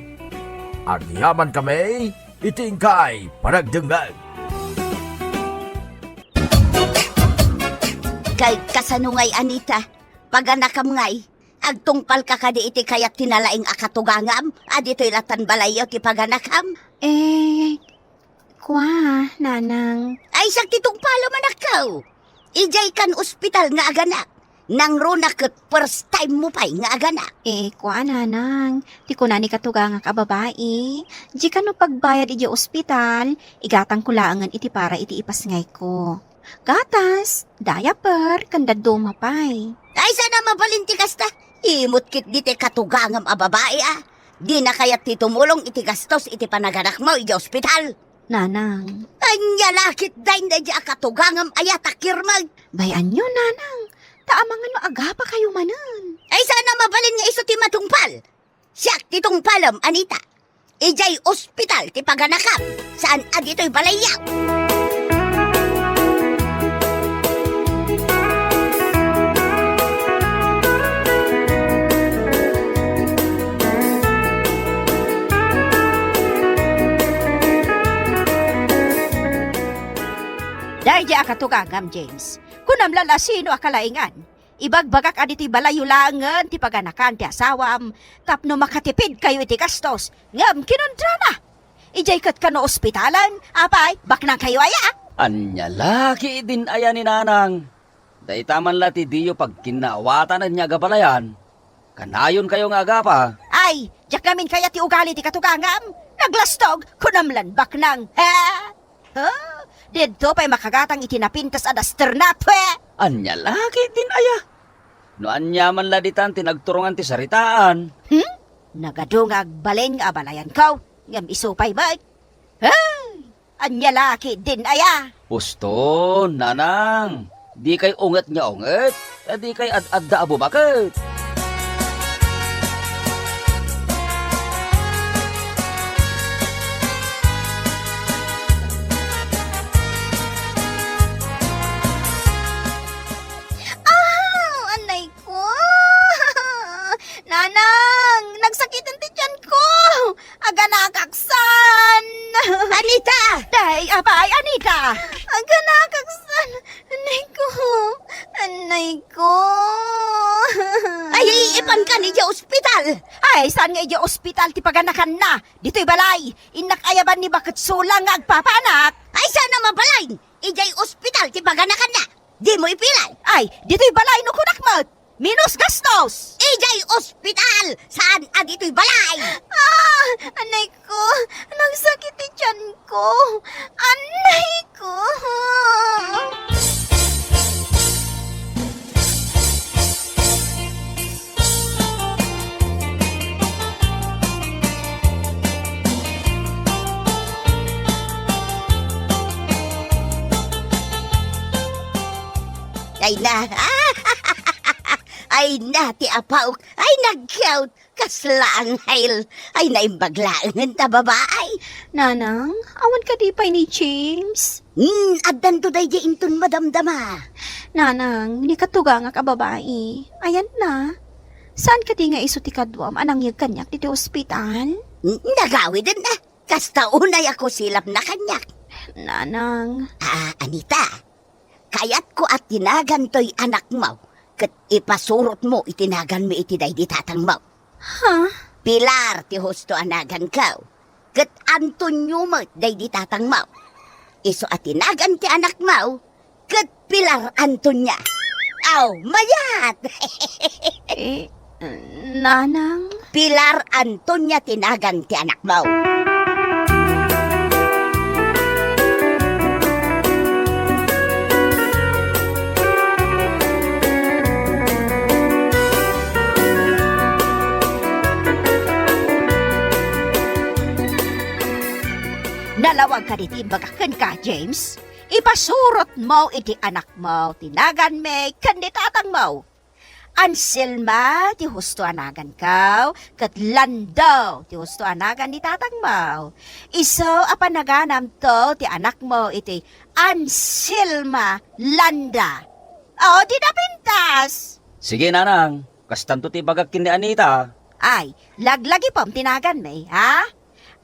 Agyaman kami iti inkay panagdengngeg. Kay kasano ngay, Anita? Paganakam ngay? Agtungpalka kadi iti kayat ti nalaing a katugangam a ditoy latan balayyo ti paganakam? Eh, Kua, nanang. Ay, siak ti tungpalem, anakko. Idiay kan ospital nga aganak. Nangruna ket first time mo pay nga aganak. Eh, kua, nanang. Ti kuna ni katugangak a babai, di kano pagbayad idiay ospital, igatangko laengen iti para iti ipasngayko. Gatas, diaper, ken dadduma pay. Ay, saan a mabalin ti kasta? Imot ketdi ti katugangam a babai, a. Dina kayat ti tumulong iti gastos iti panaganakmo idiay ospital. Nanang. Ania la ketdin daydi a katugangam aya ta kirmeg? Bay-anyo, nanang. Ta amangan no agapakayo manen. Ay, saan a mabalin nga isu ti matungpal? Siak ti tungpalem, Anita. Idiay ospital ti paganakam, saan a ditoy balayyo. Daydi a katugangam, James. Kunam la no sino a kalaingan. Ibagbagak a ditoy balayyo laengen ti paganakan ti asawam tapno makatipidkayo iti gastos, ngem kinuntrana. Idiay ket kano ospitalen? Apay, baknangkayo aya? Ania la ketdin aya ni Nanang? Dayta man la ti diyo pagkinnaawatan ania nga balayan. Kanayonkayo nga agapa. Ay, diak ngamin kayat ti ugali ti katugangam. Naglastog, kunam lan baknang. Ha? Ha? Didto pay makagatang iti napintas a daster na, pwe! Ania la ketdin aya? No ania man la ditan ti nagturongan ti saritaan. Hmm? Nagadu nga agbalin nga abalayanko, ngem isu pay met. Hey! Ania la ketdin aya? Uston, Nanang. Dikay unget nga unget, ta dikay ad-adda a bumaket. Ah! Anay ko! Nanang! Nagsakiten ti tiyanko! Aganakaksan! Anita! Day, apay, Anita! Aganakaksan! Anay ko! Anay ko! Ay, ipankan idiay ospital! Ay, saan nga idiay ospital ti paganakanna? Ditoy balay, innak ayaban ni baket sulang nga agpapaanak. Ay, saan a mabalin? Idiay ospital ti paganakanna. Dimo ipilay. Ay, ditoy balay no kunak met. Minus gastos. Idiay ospital, saan a ditoy balay. Ah, anay ko, nagsakit ti tiyan ko. Anay ko. Ay na. Ay na, ti apaw. Ay, nagkawt. Kasla anghel. Ay, naimbag laengen ta babai. Nanang, awan kadi pay ni James? Hmm, addanto daydiay inton madamdama. Nanang, ni katugangak a babai. Ayan na. Saan kadi nga isu ti kaduam a nangyeg kaniak ditoy ospital? Hmm, nagawiden na. Kasta unay a kusilapna kaniak. Nanang. Ah, Anita, kayatko a tinagan toy anakmo ket ipasurotmo iti naganmi iti daydi tatangmo. Ha? Pilar ti husto a naganko, ket Antonio met daydi tatangmo. Isu a tinagan ti anakmo ket Pilar Antonia. Aw, mayat! Eh, Nanang? Pilar Antonia ti nagan ti anakmo. Nalawag kadi ti imbagak kenka, James? Ipasurotmo iti anakmo ti naganmi ken ni tatangmo. Anselma ti husto a naganko, ket Lando ti husto a nagan ni tatangmo. Isu a panaganamto ti anakmo iti Anselma Landa. O, di napintas! Sige, Nanang. Kastanto ti ibagak ken ni Anita. Ay, laglagipem ti naganmi, ha?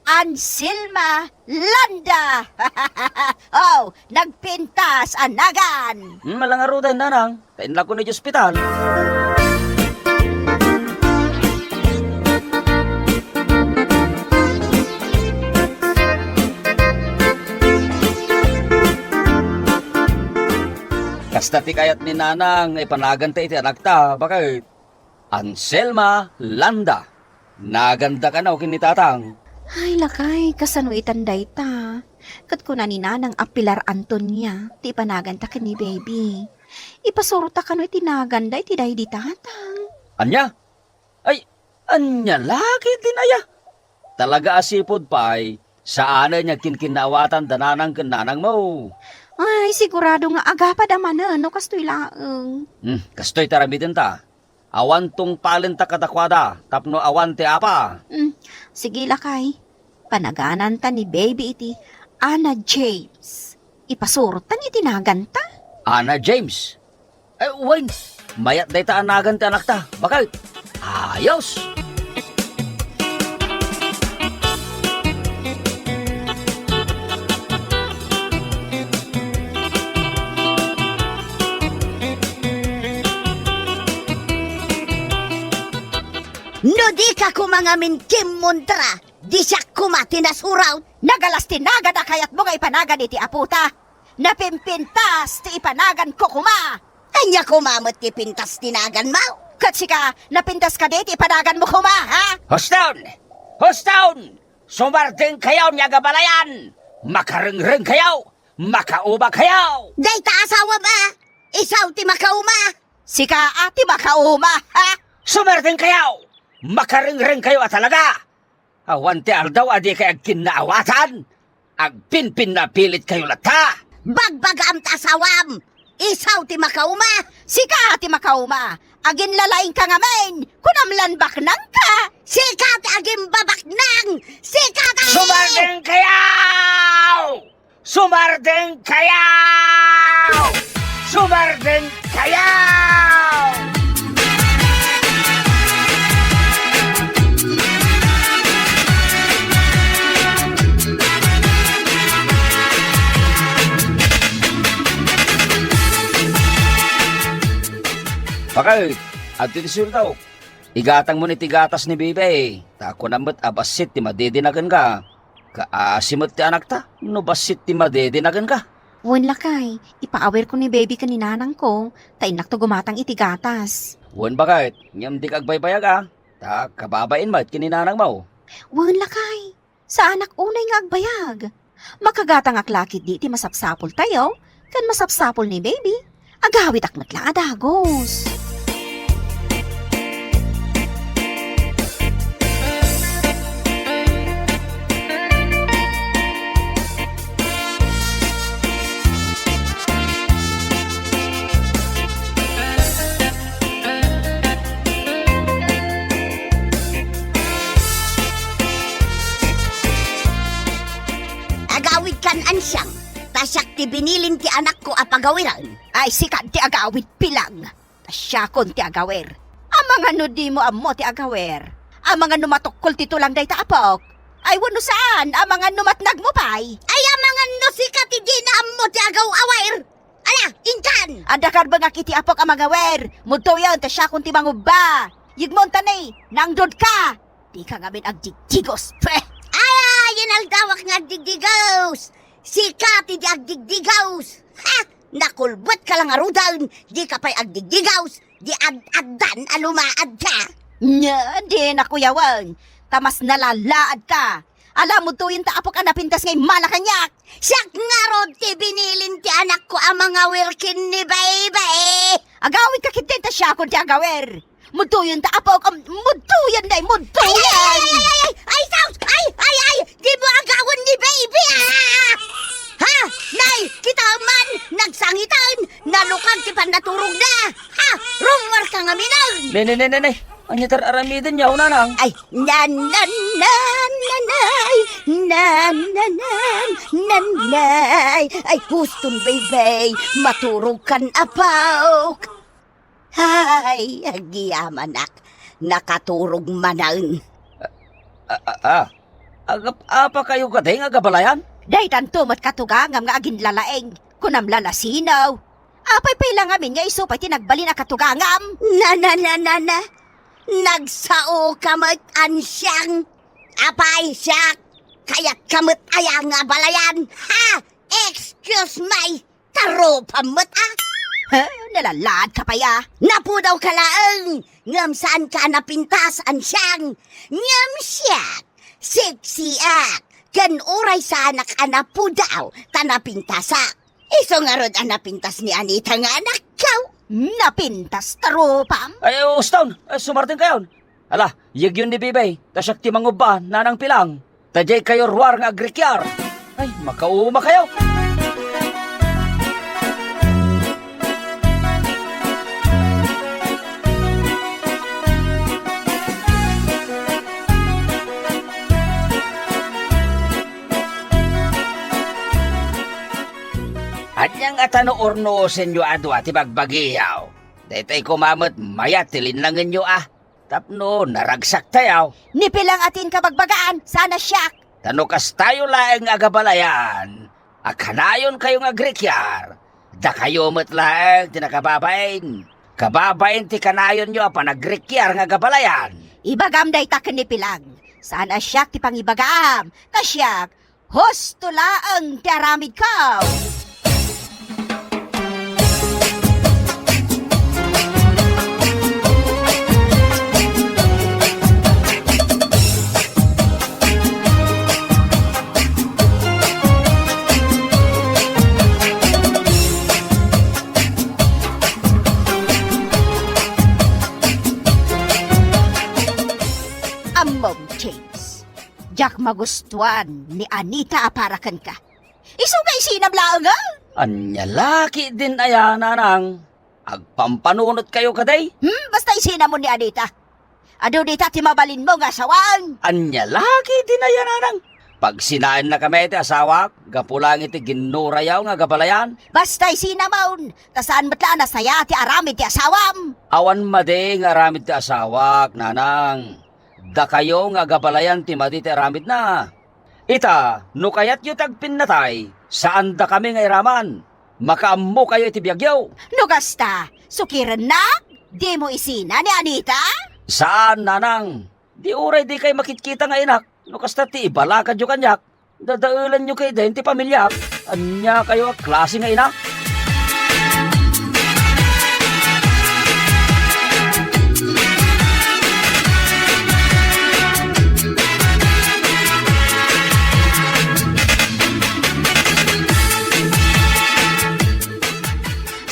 Anselma Landa! Oh, nagpintas a nagan! Hmm, malangarudan, Nanang. Ta inlako ni ospital. Kasta ti kayat ni Nanang nga ipanaganta iti anakta, baket Anselma Landa. Naganda kano ken ni Tatang. Ay, lakay, kasano itan dayta? Ket kuna ni Nanang a Pilar Antonia ti ipanaganta ken ni Baby. Ipasurotta kano iti naganda iti daydi Tatang. Ania? Ay, ania la ketdin aya? Talaga a sipud pay, saanen nga kinkinnaawatan da Nanang ken Nanangmo. Ay, sigurado nga agapad a manen no kastoy laeng. Hmm, kastoy ti aramidenta. Awan tungpalenta kadakuada tapno awan ti apa. Hmm, sige, lakay. Panagananta ni Baby iti Ana James. Ipasurotta iti naganta. Ana James? Eh, wen, mayat dayta a nagan ti anakta. Baket? Ayos! No Dika koma ngamin kimmontra, di siak koma ti nasuraw. Nagalas ti nagan a kayatmo nga ipanagan iti apota. Napimpintas ti ipanaganko koma. Ania koma met ti pintas ti naganmo? Ket sika, napintas kadi ti ipanaganmo koma, ha? Huston! Huston! Sumardengkayon nga agabalayan! Makarengrengkayo! Makaumakayo! Dayta asawam a! Isu ti makauma! Sika a ti makauma, ha? Sumardengkayo! Makarengrengkayo a talaga! Awan ti aldaw a dikay agkinnaawatan! Agpinpinnapilitkayo latta! Bagbagaam ta asawam! Isu ti makauma! Sika ti makauma! Aginlalaingka ngamin! Kunam lan baknangka! Sika ti agimbabaknang! Sika ti Sumardengkayo! Sumardengkayo! Sumardengkayo! Bakit? Adtoy ti sueldo. Igatangmon iti gatas ni Bibi, ta kunam met a bassit ti madidinagenka. Kaasi met ti anakta, no bassit ti madidinagenka. Wen, lakay, ipaawirko ni Bibi ken ni nanangko, ta innakto gumatang iti gatas. Wen, bakit? Ngem dika agbaybayag a, ta kababain met ken ni nanangmo. Wen, lakay, saanak unay nga agbayag. Makagatangak la ketdi iti masapsapultayo ken masapsapul ni Bibi. Agawidak met la a dagus. Agawidkan, Ansiang, ta siak ti binilin ti anakko a pagawiren. Ay, sika ti agawid, Pilang. Ta siakon ti agawir. Amangan no dimo ammo ti agawir. Amangan no matukkol ti tulang dayta apok. Ay, wenno saan, amangan no matnagmo pay. Ay, amangan no sika ti dina ammo ti agaw-awir. Ala, inkan! Adda karbengak iti apok a mangawir. Mudtoyen ta siakon ti mangubba. Yegmo unta ni, nangdodka. Dika ngamin agdigdigos. Peh! Ay, ay, inaldawak nga agdigdigos. Sika ti di agdigdigos. Ha! Nakulbetka la ngaruden. Dika pay agdigdigos. Di ad-addan a lumaadka. Nya, dinak uyawen. Ta mas nalalaadka. Ala, mudtoyen ta apok a napintas nga immala kaniak. Siak ngarud ti binilin ti anakko a mangawir ken ni Baybay. Agawidka ketdin ta siakon ti agawir. Mudtoyen ta apok a, mudtoyen, nay, mudtoyen! Ay, ay, ay, ay, ay, sus! Ay, ay, ay! Dimo agawen ni Baby, ah! Ha? Nay, kitaem man, nagsangiten, nalukag ti pannaturogna. Ha? Rummuarka ngaminen! Ne, ne, ne, ne, ne. Ania ti ar-aramidenyo, nanang? Ay, na, na, na, na, nay, na, na, na, na, nay. Ay, Huston, Baby, maturogkan, apok. Ay, agyamanak, nakaturog manen. A, a, a, agap-apakayo kadi nga agabalayan? Daytanto met katugangam nga aginlalaing, kunam la nasino. Apay pay la ngamin nga isu pay ti nagbalin a katugangam? Na, na, na, na, na. Nagsaoka met, Ansiang. Apay, siak, kayatka met aya nga abalayan? Ha? Excuse me. Tarupam met, a? Ha? Nalalaadka pay, a? Napudawka laeng, ngem saanka a napintas, Ansiang. Ngem siak, seksiak, ken uray saanak a napudaw ta napintasak. Isu ngarud a napintas ni Anita nga anakko. Napintas, tarupam? Ay, Huston, ay, sumardengkayon. Ala, yegyon ni Bibi, ta siak ti mangubba, nanang Pilang. Ta daykayo ruar nga agrikiar. Ay, makaumakayo. Ania ngata no urnosenyo a dua ti bagbagiyo? Daytoy koma met mayat ti linnangenyo a. Tapno naragsak tayo. Ni Pilang a ti inkabagbagaan, saan a siak. Ta no kastayo laeng nga agabalayan, a kanayonkayo nga agrikiar, dakayo met laeng ti nakababain. Kababain ti kanayonyo a panagrikiar nga agabalayan. Ibagam dayta ken ni Pilang. Saan a siak ti pangibagaam. Ta siak, husto laeng ti aramidko. Ammom, James, diak magustuan ni Anita a para kenka. Isu nga isinam laeng, a? Ania la ketdin aya, nanang? Agpampanunotkayo kadi? Hmm, basta isinamon ni Anita. Adu dita ti mabalinmo nga asawaen. Ania la ketdin aya, nanang? Pagsinaennakami ti asawak, gapu laeng iti ginnorayo nga agabalayan. Basta isinamon, ta saan met la a nasaya ti aramid ti asawam. Awan madi nga aramid ti asawak, nanang. Dakayo nga agabalayan ti madi ti aramidna. Ita, no kayatyo ti agpinnatay, saan dakami nga iraman. Makaammokayo iti biagyo. No kasta, sukirennak? Dimo isina ni Anita? Saan, nanang. Di uray dikay makitkita nga inak, no kasta ti ibalakadyo kaniak. Dadaelanyo ketdin ti pamiliak. Ania kayo a klase nga ina?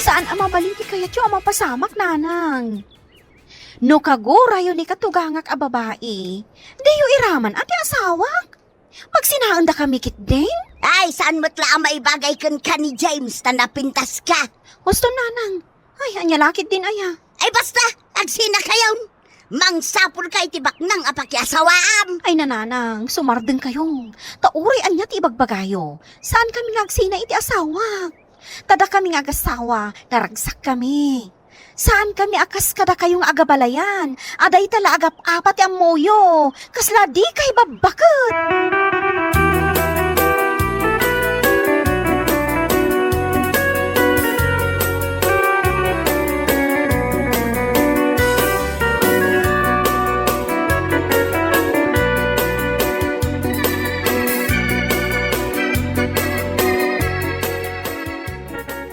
Saan a mabalin ti kayatyo a mapasamak, nanang. No kaguroyo ni katugangak a babai, diyo iraman a ti asawak. Pagsinaendakami ketdin? Ay, saan met la a maibagay kenka ni James ta napintaska. Husto, nanang. Ay, ania la ketdin aya? Ay, basta, agsinakayon. Mangsapulka iti baknang a pakiasawaam. Ay, nanang, sumardengkayo. Ta uray ania ti ibagbagayo, saankami nga agsina iti asawak. Ta dakami nga agasawa, naragsakkami. Saankami a kas kadakayo nga agabalayan, a dayta la agap-apa ti ammoyo, kasla dikay babbaket.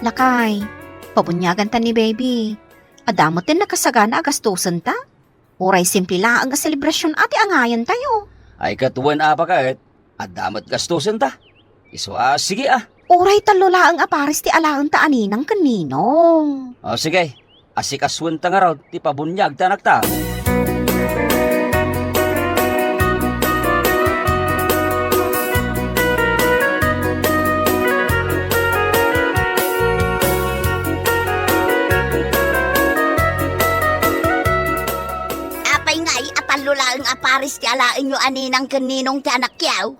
Lakay, pabuniaganta ni baby. Adda met ti nakasagana a gastosenta? Uray simple laeng a selebrasion a ti angayentayo. Ay, ket wen a baket, adda met gastosenta. Isu a, sige a. Uray tallo laeng a pares ti alaenta a ninang ken ninong. O, sige. Asikasuenta ngarud ti pabuniag ti anakta. Apay ngay a tallo laeng a pares ti alaenyo a ninang ken ninong ti anakyo?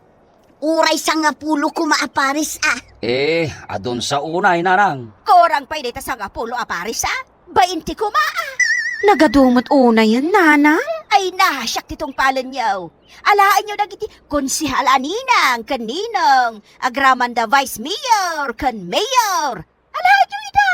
Uray sangapulo koma a pares a. Eh, adun sa unay, nanang. Kurang pay dayta sangapulo a pares a? Bainte koma a. Nagadu met unayen, nanang? Ay, nasiak ti tungpalenyo. Alaenyo dagiti konsehal a ninang ken ninong, agraman da vice mayor ken mayor. Alaenyo ida!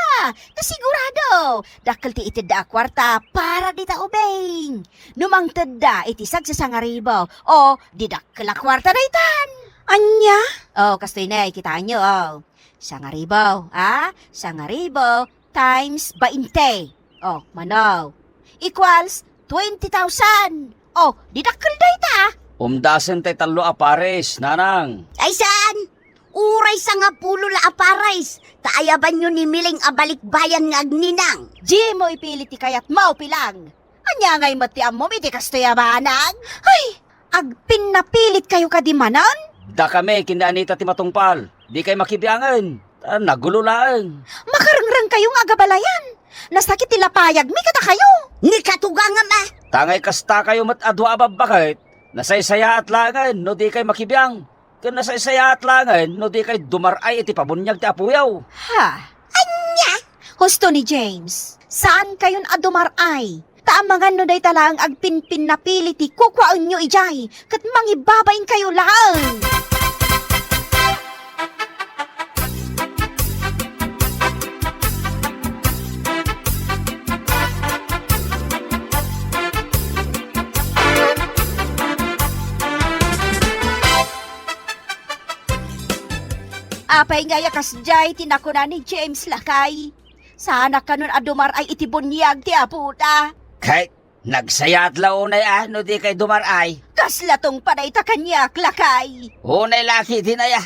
Ta sigurado, dakkel ti itedda a kuarta para dita ubing. No mangtedda iti sagsasangaribo, o, di dakkel a kuarta daytan. Ania? O, kastoy ne, kitaenyo, o. Sangaribo, a? Sangaribo times bainte. O, mano? Equals twenty thousand. O, di dakkel dayta. Umdasen tay tallo a pares, nanang. Ay, saan? Uray sangapulo la a pares, ta ayabanyo ni Miling a balikbayan nga agninang. Dimo ipilit ti kayatmo, Pilang. Ania ngay met ti ammom iti kastoy a banag? Ay, agpinnapilitkayo kadi manen? Dakami ken ni Anita ti matungpal. Dikay makibiangen. Ta nagulo laeng. Makarengrengkayo nga agabalayan. Nasakit ti lapayagmi kadakayo. Ni katugangam a. Ta ngay kastakayo met a dua a babbaket, nasaysayaat laengen no dikay makibiang. Ken nasaysayaat laengen no dikay dumar-ay iti pabuniag ti apoyo. Ha? Ania? Husto ni James, saankayon a dumar-ay. Ta amangan no dayta laeng agpinpinnapili ti kukuaenyo idiay, ket mangibabainkayo laeng. Apay ngay a kasdiay ti nakuna ni James, lakay? Saanak kanon a dumar-ay iti buniag ti apoda. Ket nagsayaat la unay a no dikay dumar-ay. Kasla tungpal dayta kaniak, lakay. Unay la ketdin aya.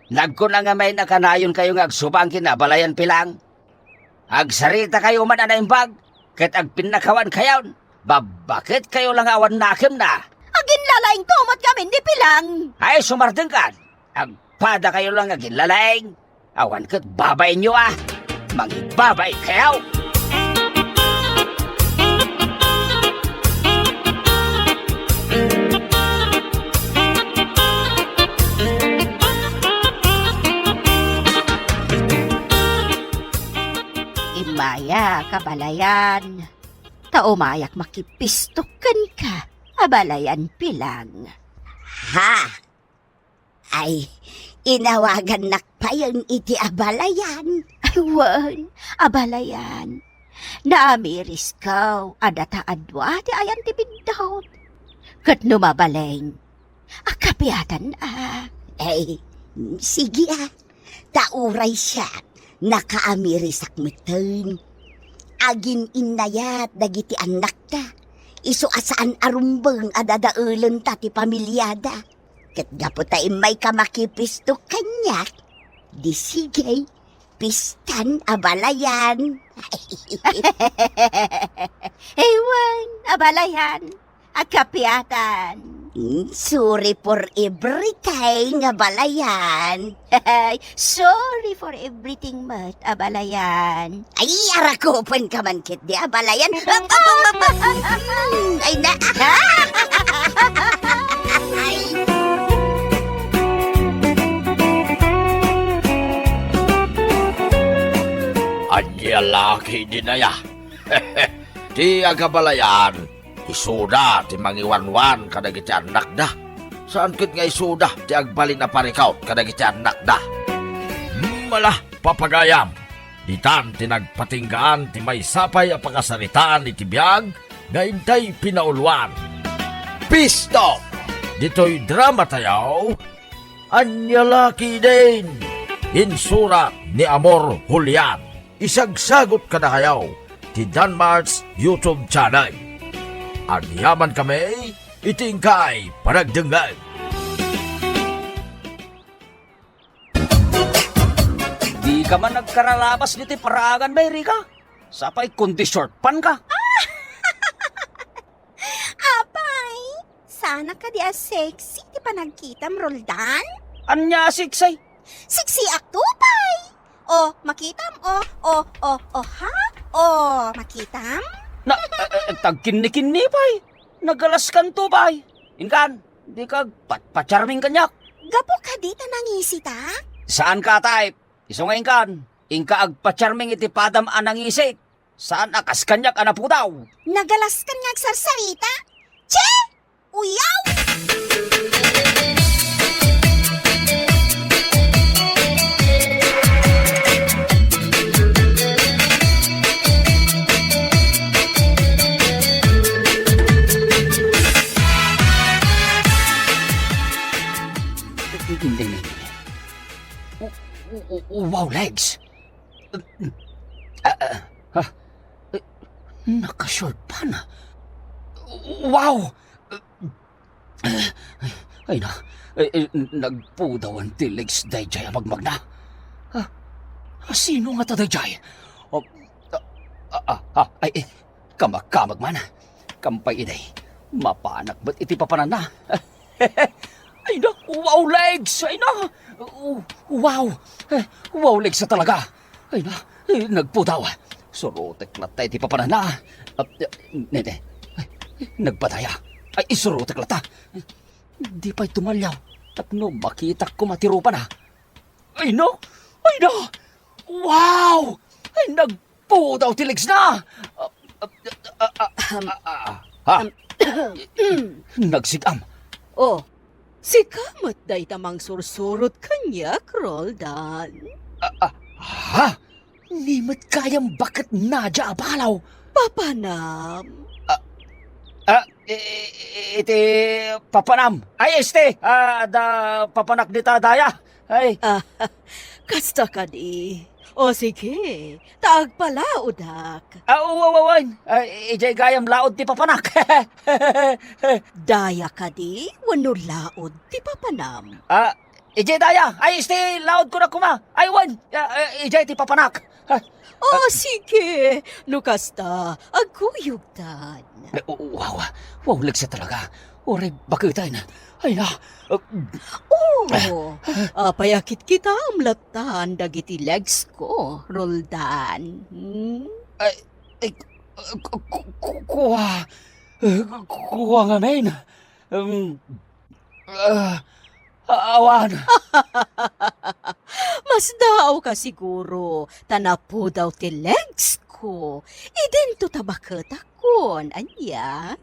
Nagkuna nga main a kanayonkayo nga agsubang ken abalayan, Pilang. Agsarita kayo man a naimbag, ket agpinnakawan kayon. Babbaketkayo la nga awan nakemna. Aginlalaingto met ngamin ni Pilang. Ay, sumardengkan. Agpadakayo la nga aginlalaing. Awan ket babainyo a. Mangibabain kayo. Immayak, abalayan. Ta umayak makipistok kenka, abalayan, Pilang. Ha? Ay, inawagannak payen iti abalayan. Ay, wen, abalayan. Naamirisko a data a dua ti ayan ti biddut. Ket no mabalin, a kapiatan a. Ay, sige a. Ta uray siak, nakaamirisak metten. Agin-innayat dagiti annakda. Isu a saan a rumbeng a dadaelenta ti pamiliada. Ket gapu ta immayka makipistok kaniak, di sige, pistan, abalayan. Ewan, abalayan. A kapiatan. Mm, sorry for everything, abalayan. Sorry for everything met, abalayan. Ay, arakupenka man ketdi, abalayan. Ay, na. Ay. Ania la ketdin aya? Ti agabalayan, isuda ti mangiwanwan kadagiti annakda. Saan ket nga isuda ti agbalin a parikut kadagiti annakda. Hmm, ala, papagayam, ditan ti nagpatinggaan ti maysa pay a pakasaritaan iti biag nga intay pinauluan. Pisto! Ditoy dramatayo, Ania la ketdin? Insurat ni Amor Julian. Isagsagut kadakayo ti Danmart's YouTube channel. Agyamankami iti inkay panagdengngeg. Dika man agkararabas ditoy paraanganmi, Rika? Sapay kundi short pants ka. Apay, saanak kadi a sexy ti panagkitam, Roldan? Ania a sexy? Sexy ak to pay. O, makitam, o, o, o, o, ha? O, makitam? Na, eh, eh, tagkinnikinni pay. Nagalaskanto pay. Inkan, dika agpatpacharming kaniak. Gapu kadi ta nangisitak? Saanka a type. Isu nga inkan, inka agpacharming iti padam a nangisik. Saan a kas kaniak a napudaw. Nagalaskan nga agsarsarita? Che! Uyaw! Wow, legs! Ah, ah, ha? Eh, naka-short pants. Wow! Ay na, eh, eh, nagpudawan ti legs daydiay a magmagna. Ah, sino ngata daydiay? Ah, ah, ah, ah, ay, eh, kamakamag man. Kampay idi, mapanak met iti papananna. Ay na, wow legs! Ay na! Wow! Eh, wow legs a talaga! Ay na, eh, nagpudaw. Surotek latta iti papananna. Ah, ne, ne. Nagpadaya. Ay, isurotek latta. Di pay tumaliaw tapno makitak koma ti rupana. Ay, no! Ay, no! Wow! Ay, nagpudaw ti legs na! Ah, ah, ah, ah, ah, ah, ah. Ha? Nagsig-am. Oh, sika met dayta mangsursurot kaniak, Roldan. Ah, ah, ha? Ni met gayam baket Nadia a balaw. Papanam. Ah, ah, i-, i-, iti papanam. Ay, este, ah, da papanak dita daya. Ay. Ah, kasta kadi. O sige, ta agpalaodak. Ah, wa-, wa-, wen. Ah, idiay gayam laod ti papanak. Daya kadi wenno laod ti papanam? Ah, idiay daya. Ay, isti laod ko na kuma. Ay, wen. Ah, ah, idiay ti papanak. Ah, O, sige. No kasta, agkuyogtan. Eh, wow, wow, legs talaga. Uray baketen. Ay, na. Uh, O, apay a kitkitam lattan dagiti legs ko, Roldan? Hmm? Ay, ay, ku-, ku-, ku-, kua. Eh, ku-, kua ngamin. Um, Ah, awan. Masdaawka siguro, ta napudaw ti legs ko. Idinto ta baketakon, ania?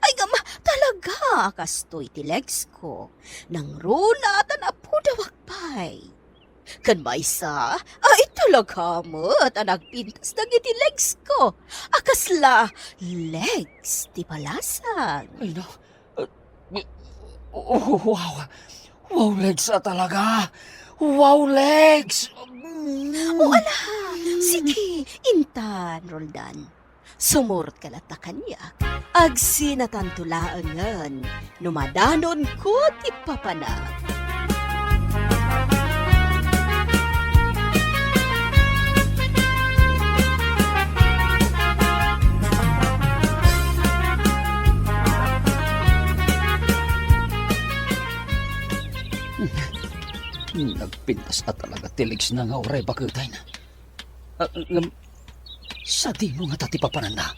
Ay, ngem, talaga, kastoy ti legs ko. Nangruna ta napudawak pay. Ken maysa, ay, talaga met a nagpintas dagiti legs ko. A kasla legs ti balasang. Ay, na. Uh, wow. Wow, legs a talaga. Wow, legs. Mm. O, ala. Sige, intan, Roldan. Sumurotka latta kaniak. Agsinatanto laengen no madanonko ti papanak. Nagpintas a talaga ti legs na nga uray baketen. Ah, ngem, sadino ngata ti papananna?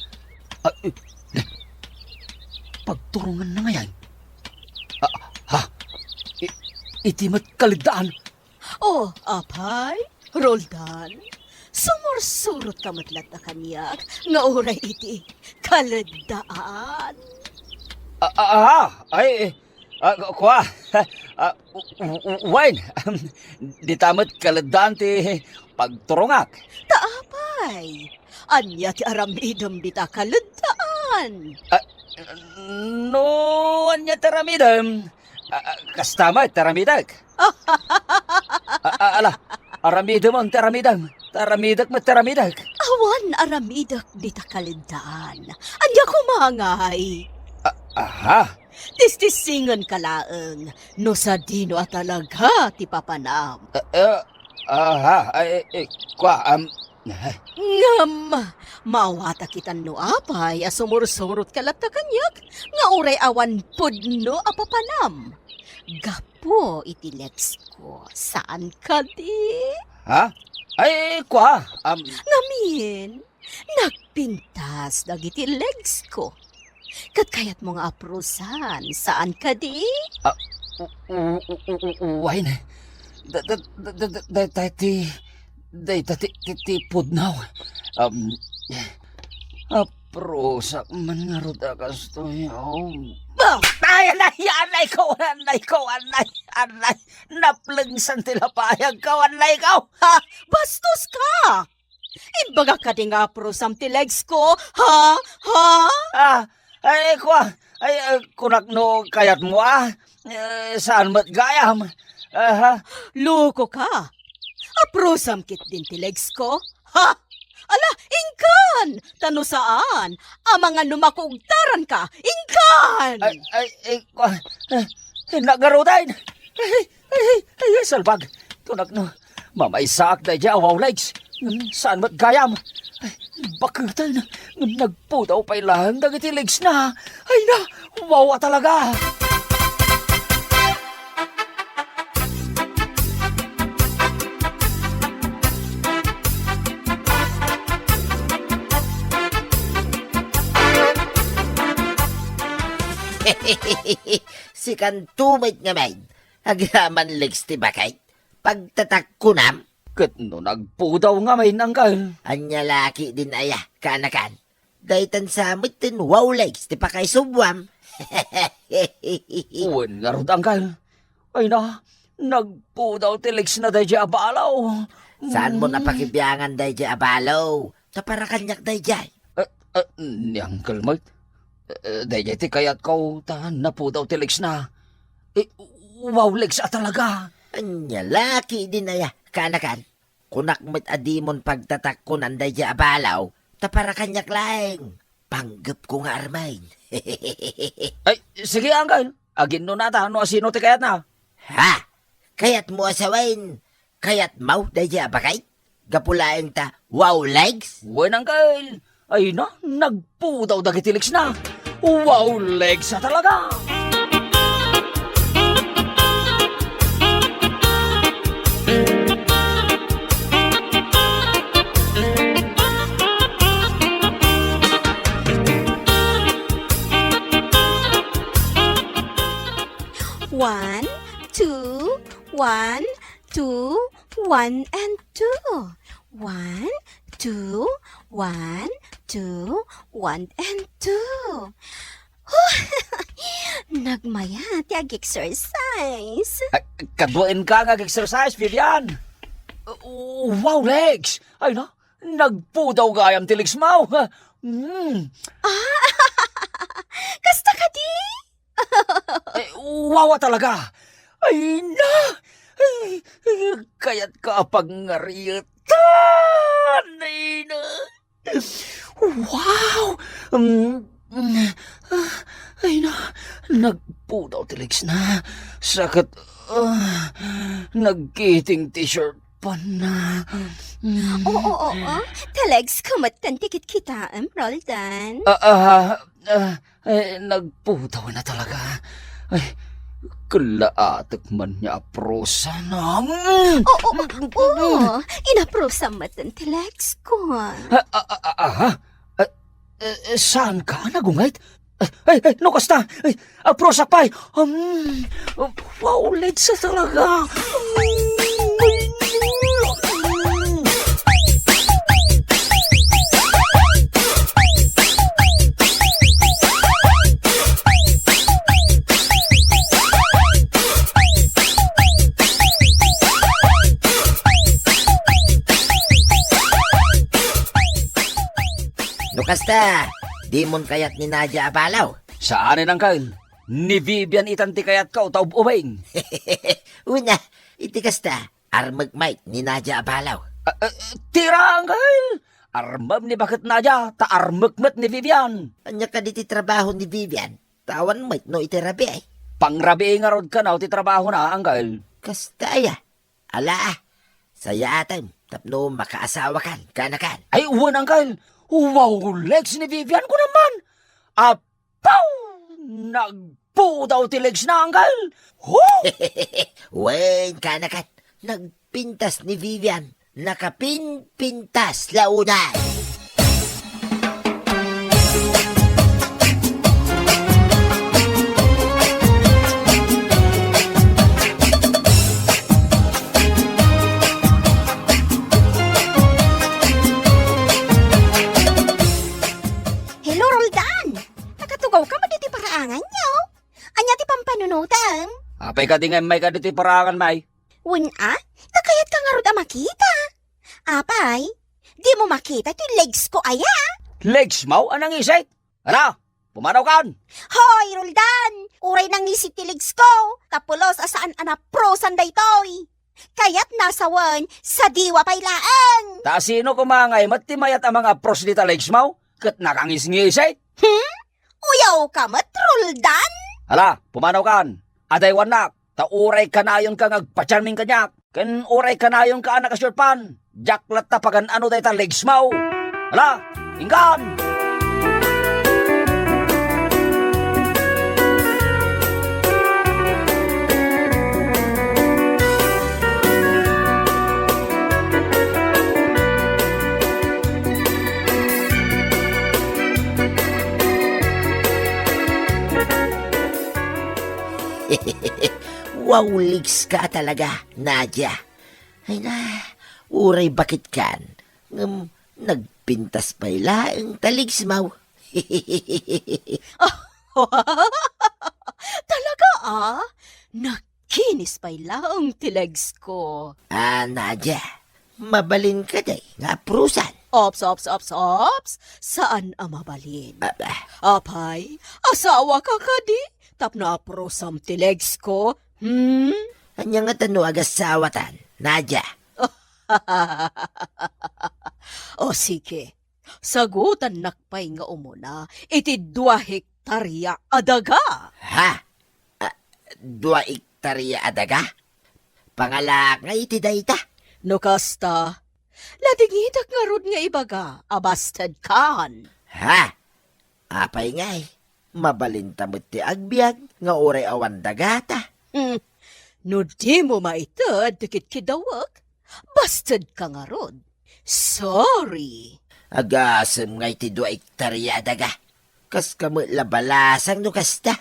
Ah, eh, pagturonganna ngayen? Ah, ha? I-, iti met kaleddaan? Oh, apay, Roldan, sumursurotka met latta kaniak nga uray iti kaleddaan. Ah, ah, ah, ay, eh, Ah, ku-, kua, ah, u-, u-, u-, wen, dita met kaleddaan ti pagturongak. Ta apay, ania ti aramidem dita kaleddaan? Ah, no ania ti aramidem, ah, ah, kasta met ti aramidek. Ah, ah, ala, aramidem ti aramidem. Taramidek met, taramidek. Awan aramidek dita kaleddaan. Ania koma ngay? A-, aha. Tistisingenka laeng no sadino a talaga ti papanam. Eh, eh, aha, eh, eh, kua, am, eh. Ngem, maawatak itan no apay a sumursurotka latta kaniak nga uray awan pudno a papanam. Gapu iti legs ko, saan kadi? Ha? Ay, kua, am. Ngamin, nagpintas dagiti legs ko. Ket kayatmo nga aprusan, saan kadi? Ah, u-, u-, u-, u-, u-, wen. Da-, da-, da-, da-, da-, dayta ti, dayta ti, ti, ti pudno. Am, aprusak man ngarud a kastoy, oh. Ay, anay, anay ko, anay ko, anay, anay. Naplengsan ti lapayag ko, anay ko. Ha? Bastos ka! Imbagak kadi nga aprusam ti legs ko, ha? Ha? Ah, ay, kua, ay, eh, kunak no kayatmo, ah. Eh, saan met gayam? Aha. Loko ka. Aprusam ketdin ti legs ko, ha? Ala, inkan! Ta no saan, amangan no makugtaran ka, inkan! Ay, ay, ay, kua, eh, eh, nagarudain. Ay, Ay, ay, ay, salbag. Kunak no, mamaysaak daydiay a wow legs. Ngem saan met gayam. Ay, baketen. Ngem nagpudaw pay laeng dagiti legs na. Ay na, wow a talaga. Sikanto met ngamin. Agraman legs ti baket. Pagtatakkunam? Ket no nagpudaw ngamin, angkel. Ania la ketdin aya, kaanakan? Daytan sa metten wow legs ti pakaisubwam. Wen ngarud, angkel. Ay na, nagpudaw ti legs na daydiay a balo. Saanmo a pakibiangan daydiay a balo? Ta para kaniak daydiay. Eh, eh, ni angkel met. Eh, daydiay ti kayatko ta napudaw ti legs na. Eh, wow legs a talaga. Ania la ketdin aya, kanakan? Kunak met a dimon pagtatakkonan daydiay a balaw, ta para kaniak laeng. Panggepko nga armen. Ay, sige, Uncle. Aginnonata no asino ti kayatna. Ha? Kayatmo a sawen? Kayatmo daydiay a baket? Gapu laeng ta wow legs? Wen, Uncle. Ay na, nagpudaw dagiti legs na. Wow legs a talaga! One, two, one, two, one and two. One, two, one, two, one and two. Nagmaya ti ag-exercise. Ay, kaduaenka nga ag-exercise, Vivian. Uh, wow, legs! Ay na, nagpudaw gayam ti legs mo. Mm. Ah, kasta kadi? Eh, wawa talaga. Ay na! Ay, kayatka a pangngaritan! Ay na! Wow! Mm, mm, ah, ay na, nagpudaw ti legs na. Sakit, ah, nagkiting ti shirt pan na. Mm. Oo, oo, oo. Ti legs ko met ti kitkitaem, Roldan. Ah, ah, ah, eh, nagpudaw na talaga. Ay, kalaatek man nga aprosa na. Mm. Oo, oo, oo. Inaprosa met ti legs ko. Ah, ah, ah, ah, ah. Eh, eh, saan ka nagunget? Ay, ay, ay, no kasta? Ay, aprosak pay. Um, wow, legs talaga. No kasta, dimon kayat ni Nadia a balaw? Saanen, Uncle. Ni Vivian itan ti kayatko, ta ub-ubing. Una, iti kasta, armek met ni Nadia a balaw. Ah, ah, tira, Uncle! Armem ni baket Nadia, ta armek met ni Vivian. Ania kadi ti trabaho ni Vivian? Ta awan met no iti rabii. Pangrabii ngarud kano ti trabahona, Uncle. Kasta aya? Ala, sayatem tapno makaasawakan, kanakan. Ay, wen, Uncle. Wow, legs ni Vivian, kunam man. Apaw! Nagpudaw ti legs na, Uncle. Huh! Wen, kanakan. Nagpintas ni Vivian. Nakapinpintas la unay. Hello, Roldan! Nakatugawka met iti paraanganyo? Ania ti pampanunotem? Apay kadi nga immayka ditoy paraangan, May? Wen a, ta kayatka ngarud a makita. Apay, dimo makita ti legs ko aya? Legs mo a nangisit? Ala, pumanawkan! Hoy, Roldan! Uray nangisit ti legs ko, ta pulos a saan a naprosan daytoy. Kayatna sawen, sadiwa pay laeng. Ta sino koma ngay met ti mayat a mangapros dita legs mo? Ket nakangisngisit? Hmm? Uyawka met, Roldan? Ala, pumanawkan. Adaywannak. Ta uray kanayonka nga agpacharming kaniak, ken uray kanayonka a nakashort pan, diak latta pagan-ano dayta legs mo. Ala, inkan! Wow, legs ka talaga, Nadia. Ay na, uray bakit kan, ngem nagpintas pay laeng ta legs mo. Talaga, ah? Nagkinis pay laeng ti legs ko. Ah, Nadia, mabalin ka day nga aprosan. Ops, ops, ops, ops. Saan a mabalin. Ah, ah. Apay, asawa ka kadi? Tapno aprosam ti legs ko? Hmm? Ania ngata no agasawatan, Nadia? O sige, sagutannak pay nga umuna iti dua hektaria a daga. Ha? Ah, dua hektaria a daga? Pangalaak nga iti dayta? No kasta, ladingitak ngarud nga ibaga a bastedkan. Ha? Apay ngay, mabalinta met ti agbiag nga uray awan dagata. Hmm. No dimo maited ti kitkidawek, bastedka ngarud. Sorry. Agasem ngay ti dua hektaria a daga. Kaska met la balasang no kasta.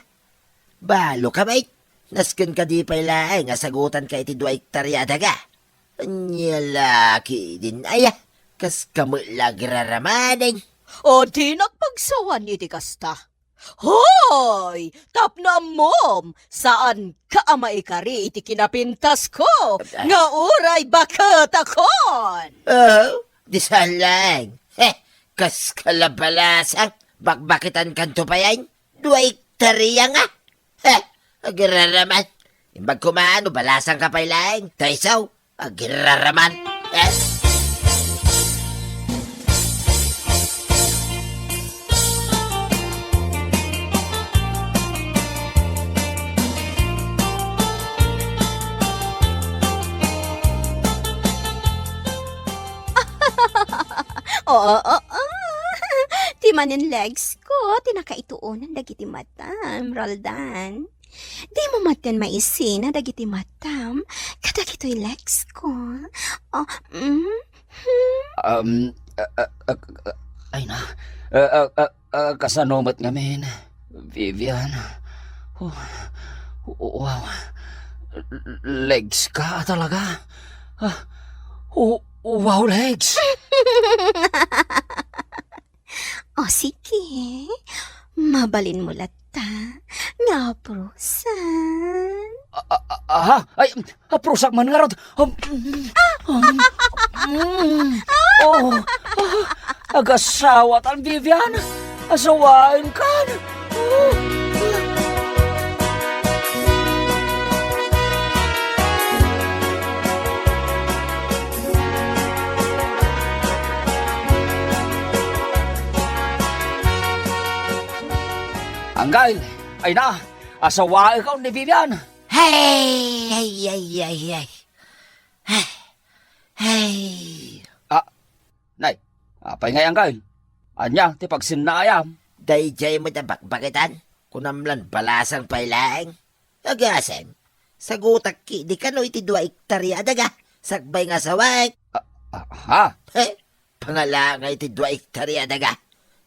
Balo ka, mait. Nasken kadi pay laeng nga sagutanka iti dua hektaria a daga. Ania la ketdin aya? Kaska met la agraramanen. O, dinak pagsawan iti kasta. Hoy! Tapno ammom, saanka a maikari iti kinapintasko nga uray baketakon! Oh, di saan laeng. Heh, kaska la balasang, bakbakitankanto payen. Dua hektaria nga. Heh, agraraman. Imbag koma no balasangka pay laeng. Tay sao, agraraman. Eh? Oo, oo. Ti manen legs ko, ti nakaituonan dagiti matam, Roldan. Dimo manen maisina dagiti matam kadagitoy legs ko. Oh, mm, hmm. Um, ah, ah, ah, ah, ay na. Ah, ah, ah, ah, kasano met ngamin, Vivian? Oh, wow. Legs ka talaga? Ah, oh, wow, legs. O sige, mabalinmo latta nga aprusan. A-, a-, a-, aha? Ay, aprusak man ngarud. Um, um, um, oh, ah, agasawatan, Vivian. Asawaenkan. Oh. Anggail, ay na, asawaenka ni Vivian. Hey, hey, hey, hey, hey. Hey, hey. Ah, nay, apay ngay, Anggail? Ania ti pagsinnaayam? Daydiay met a bakbakitan, kunam lan balasang pay laeng. Agasem, sagutak ketdi kano iti dua hektaria a daga, sakbay nga asawaek. Ah, ah, ha? He, pangalaak nga iti dua hektaria a daga.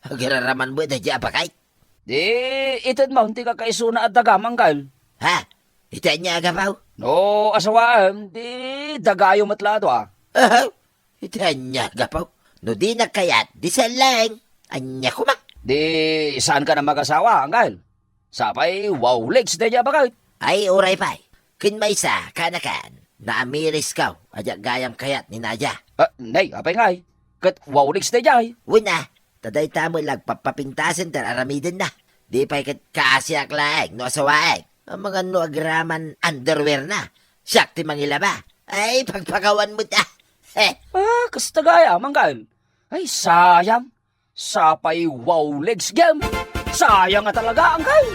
Agraraman met daydiay a baket. Di, itedmo ti kakaisuna a dagam, Anggail. Ha? Iti ania a gapu? No asawaem, di dagayo met la adu, a. Aha? Iti ania a gapu? No dinak kayat, di saan laeng. Ania koma? Di, saankan a magasawa, Anggail. Sapay, wow legs daydiay a baket. Ay, uray pay. Ken maysa, kaanakan, naamiriskaw a diak gayam kayat ni Nadia. Ah, nay, apay ngay? Ket wow legs daydiay. Wen a, ta dayta met la agpappapintasen ti ar-aramidenna. Di pay ket kaasiak laeng no asawaek. Amangan no agraman underwear na. Siak ti mangilaba. Ay, pagpakawan met a. He. Ah, kasta gayam, Anggail. Ay, sayang. Sapay wow legs gem. Sayang nga talaga, Anggail.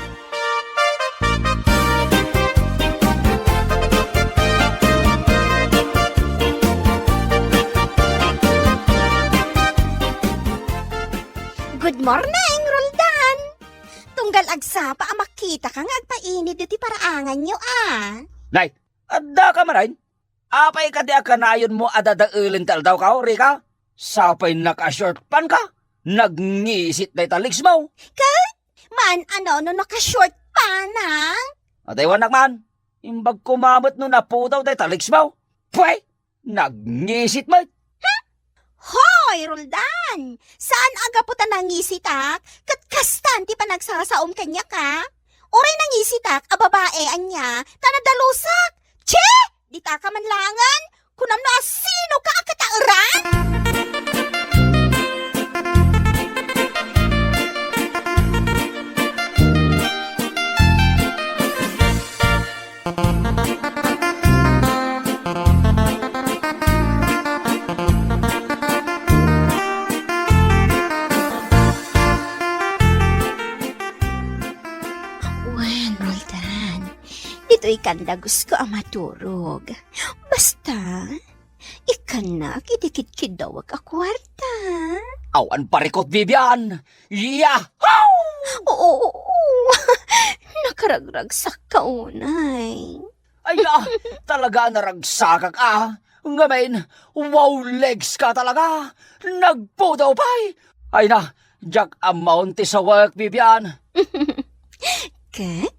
Good morning, Roldan! Tunggal agsapa a makitaka nga agpainit iti paraanganyo, a. Nay, adda ka manen? Apay kadi a kanayonmo a dadaelen ti aldawko, Rika? Sapay naka-short pant ka? Nagngisit dayta legs mo. Ket, maan a no, no naka-short pant, a? Adaywannak man. Imbag koma met no napudaw dayta legs mo. Pwe! Nagngisit met. Hoy, Roldan! Saan a gapu ta nangisitak, ket kastan ti panagsasaom kaniak, a? Uray nangisitak a babae, ania, ta nadalusak. Che! Ditaka man laengen, kunam no asinoka a kataeran? Ikkan dagusko a maturog. Basta, ikkannak iti kidkiddawek a kuarta. Awan parikut, Vivian! Yahoo! Oo, oo, oo. Nakaragragsakka unay. Ay, ah, talaga naragsakak, ah. Ngamin, wow legs ka talaga. Nagpudaw pay. Ay na, diak ammo ti sawek, Vivian. Ket,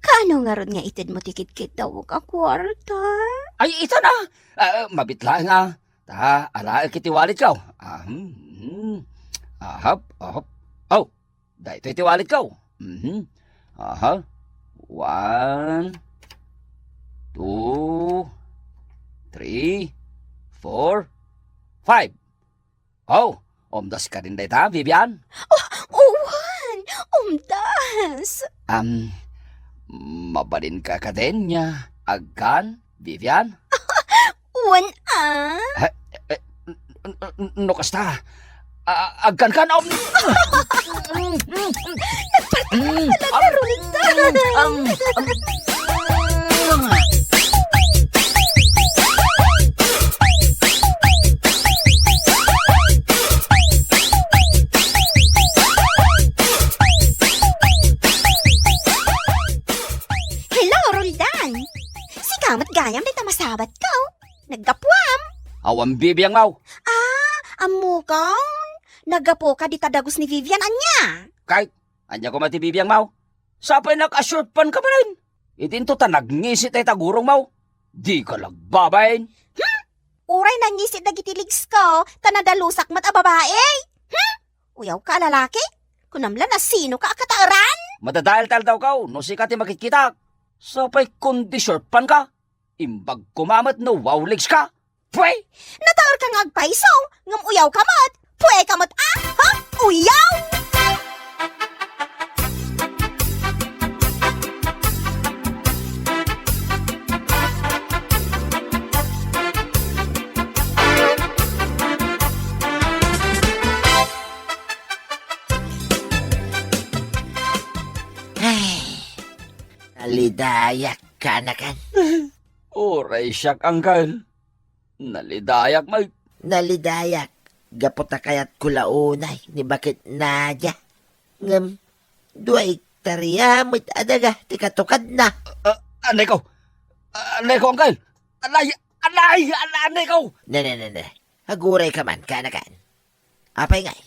kaano ngarud nga itedmo ti kidkiddawek a kuarta? Ay, ita na. Ah, mabit laeng, ah. Ta, alaek iti walletko. Ah, hmm, hmm. Ahap, ahap. Aw, daytoy ti walletko. Mhm. Aha. One, two, three, four, five. Oh, umdas kadin dayta, Vivian? Oh, uwan! Umdas! Am, mabalinka kadin nga agkan, Vivian? Uwan, ah. Ha? Eh, n-, n-, n-, no kasta, a-, agkankan, um, Nagparti ka pala, um, Roldan. Um, um, Hello, Roldan. Sika met gayam dayta masabatko. Naggapuam? Awan, Bibiang Mau. Ah, ammokaw? Naggapuka dita dagus ni Vivian, ania? Kay, ania koma ti Bibiang Mau? Sapay naka-short pant ka manen. Idinto ta nagngisit dayta gurong Mau. Dika nagbabain. Hmm? Uray nangisit dagiti legs ko, ta nadalusak met a babai. Hmm? Uyawka a lalaki? Kunam la no sinoka a kataeran? Madadael ta aldawko, no sika ti makitkitak. Sapay kundi short pant ka. Imbag koma met no wow legs ka. Pwe! Nataerka nga agpayso, ngem uyawka met. Pwe ka met, ah? Ha? Uyaw! Ay, nalidayak, kanakan. Uray siak, Angkel. Nalidayak, Mike. Nalidayak. Gapu ta kayatko la unay ni Baket Nadia. Ngem, dua ektarya met a daga ti katukadna. Ah, aneko. Ah, aneko, Angkel. Anay, anay, an-, aneko. Ne, ne, ne, ne. Aguray ka man, kanakan. Apay ngay,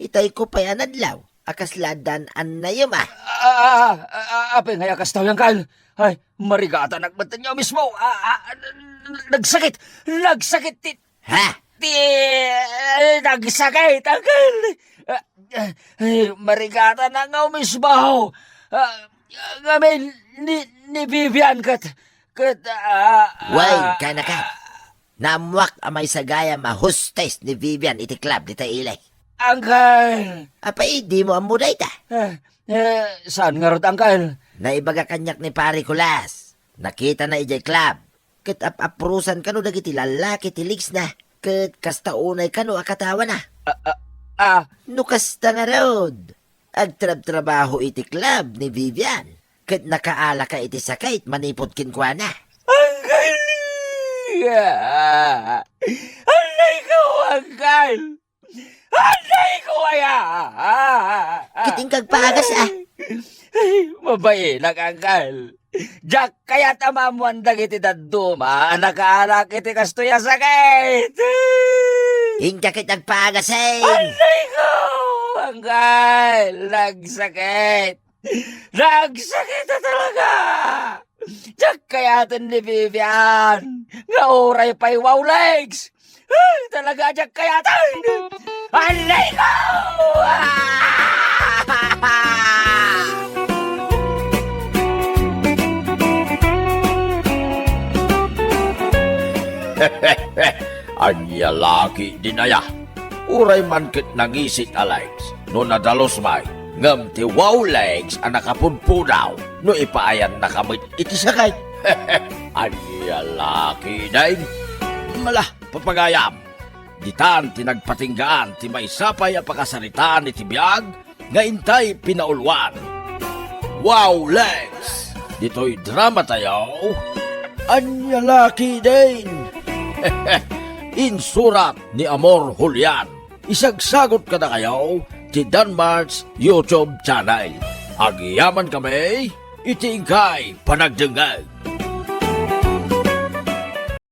itayko pay a nadlaw a kasla addan annayem a. Ah, ah, ah, ah, apay ngay a kastoy, Angkel? Ay, marigatanak met ania mismo. Ah, ah, ah, nagsakit, nagsakit ti, ha? Ti, eh, nagsakit, Angkel. Ah, eh, marigatanak nga mismo. Ah, ngamin ni, ni Vivian ket, ket, ah, way, ah, kanakan. Naammoak a maysa gayam a hostess ni Vivian iti club dita ili. Angkel! Apay, dimo ammo dayta? Eh, eh, saan ngarud, Angkel? Naibaga kaniak ni Pare Kulas. Nakitana idiay club. Ket ap-aprosan kano dagiti lallaki ti legs na. Ket kasta unay kano a katawana. Ah, ah, ah. No kasta ngarud, agtrabtrabaho iti club ni Vivian, ket nakaalaka iti sakit manipud kenkuana. Angkel! Anay ko, Angkel! Anay ko aya! Ket inka agpagas, a. Ay, mabainak, Angkel. Diak kayat a maammoan dagiti dadduma a nakaalak iti kastoy a sakit. Inka ket agpagas, a. Anay ko, Angkel. Nagsakit. Nagsakit a talaga! Diak kayaten ni Vivian nga uray pay wow legs! Ay, talaga diak kayaten! Anay ko! Ah! Ania la ketdin aya? Uray man ket nangisit a legs, no nadalus met, ngem ti wow legs a nakapudpudaw no ipaayannaka met iti sakit. Ania la ketdin? Mala, papagayam, ditan ti nagpatinggaan ti maysa pay a pakasaritaan iti biag nga intay pinauluan. Wow legs! ditoy dramatayo, Ania La Ketdin. Insurat ni Amor Julian. Isagsagut kadakayo ti Danmar's YouTube channel. Agyamankami iti inkay panagdengngeg.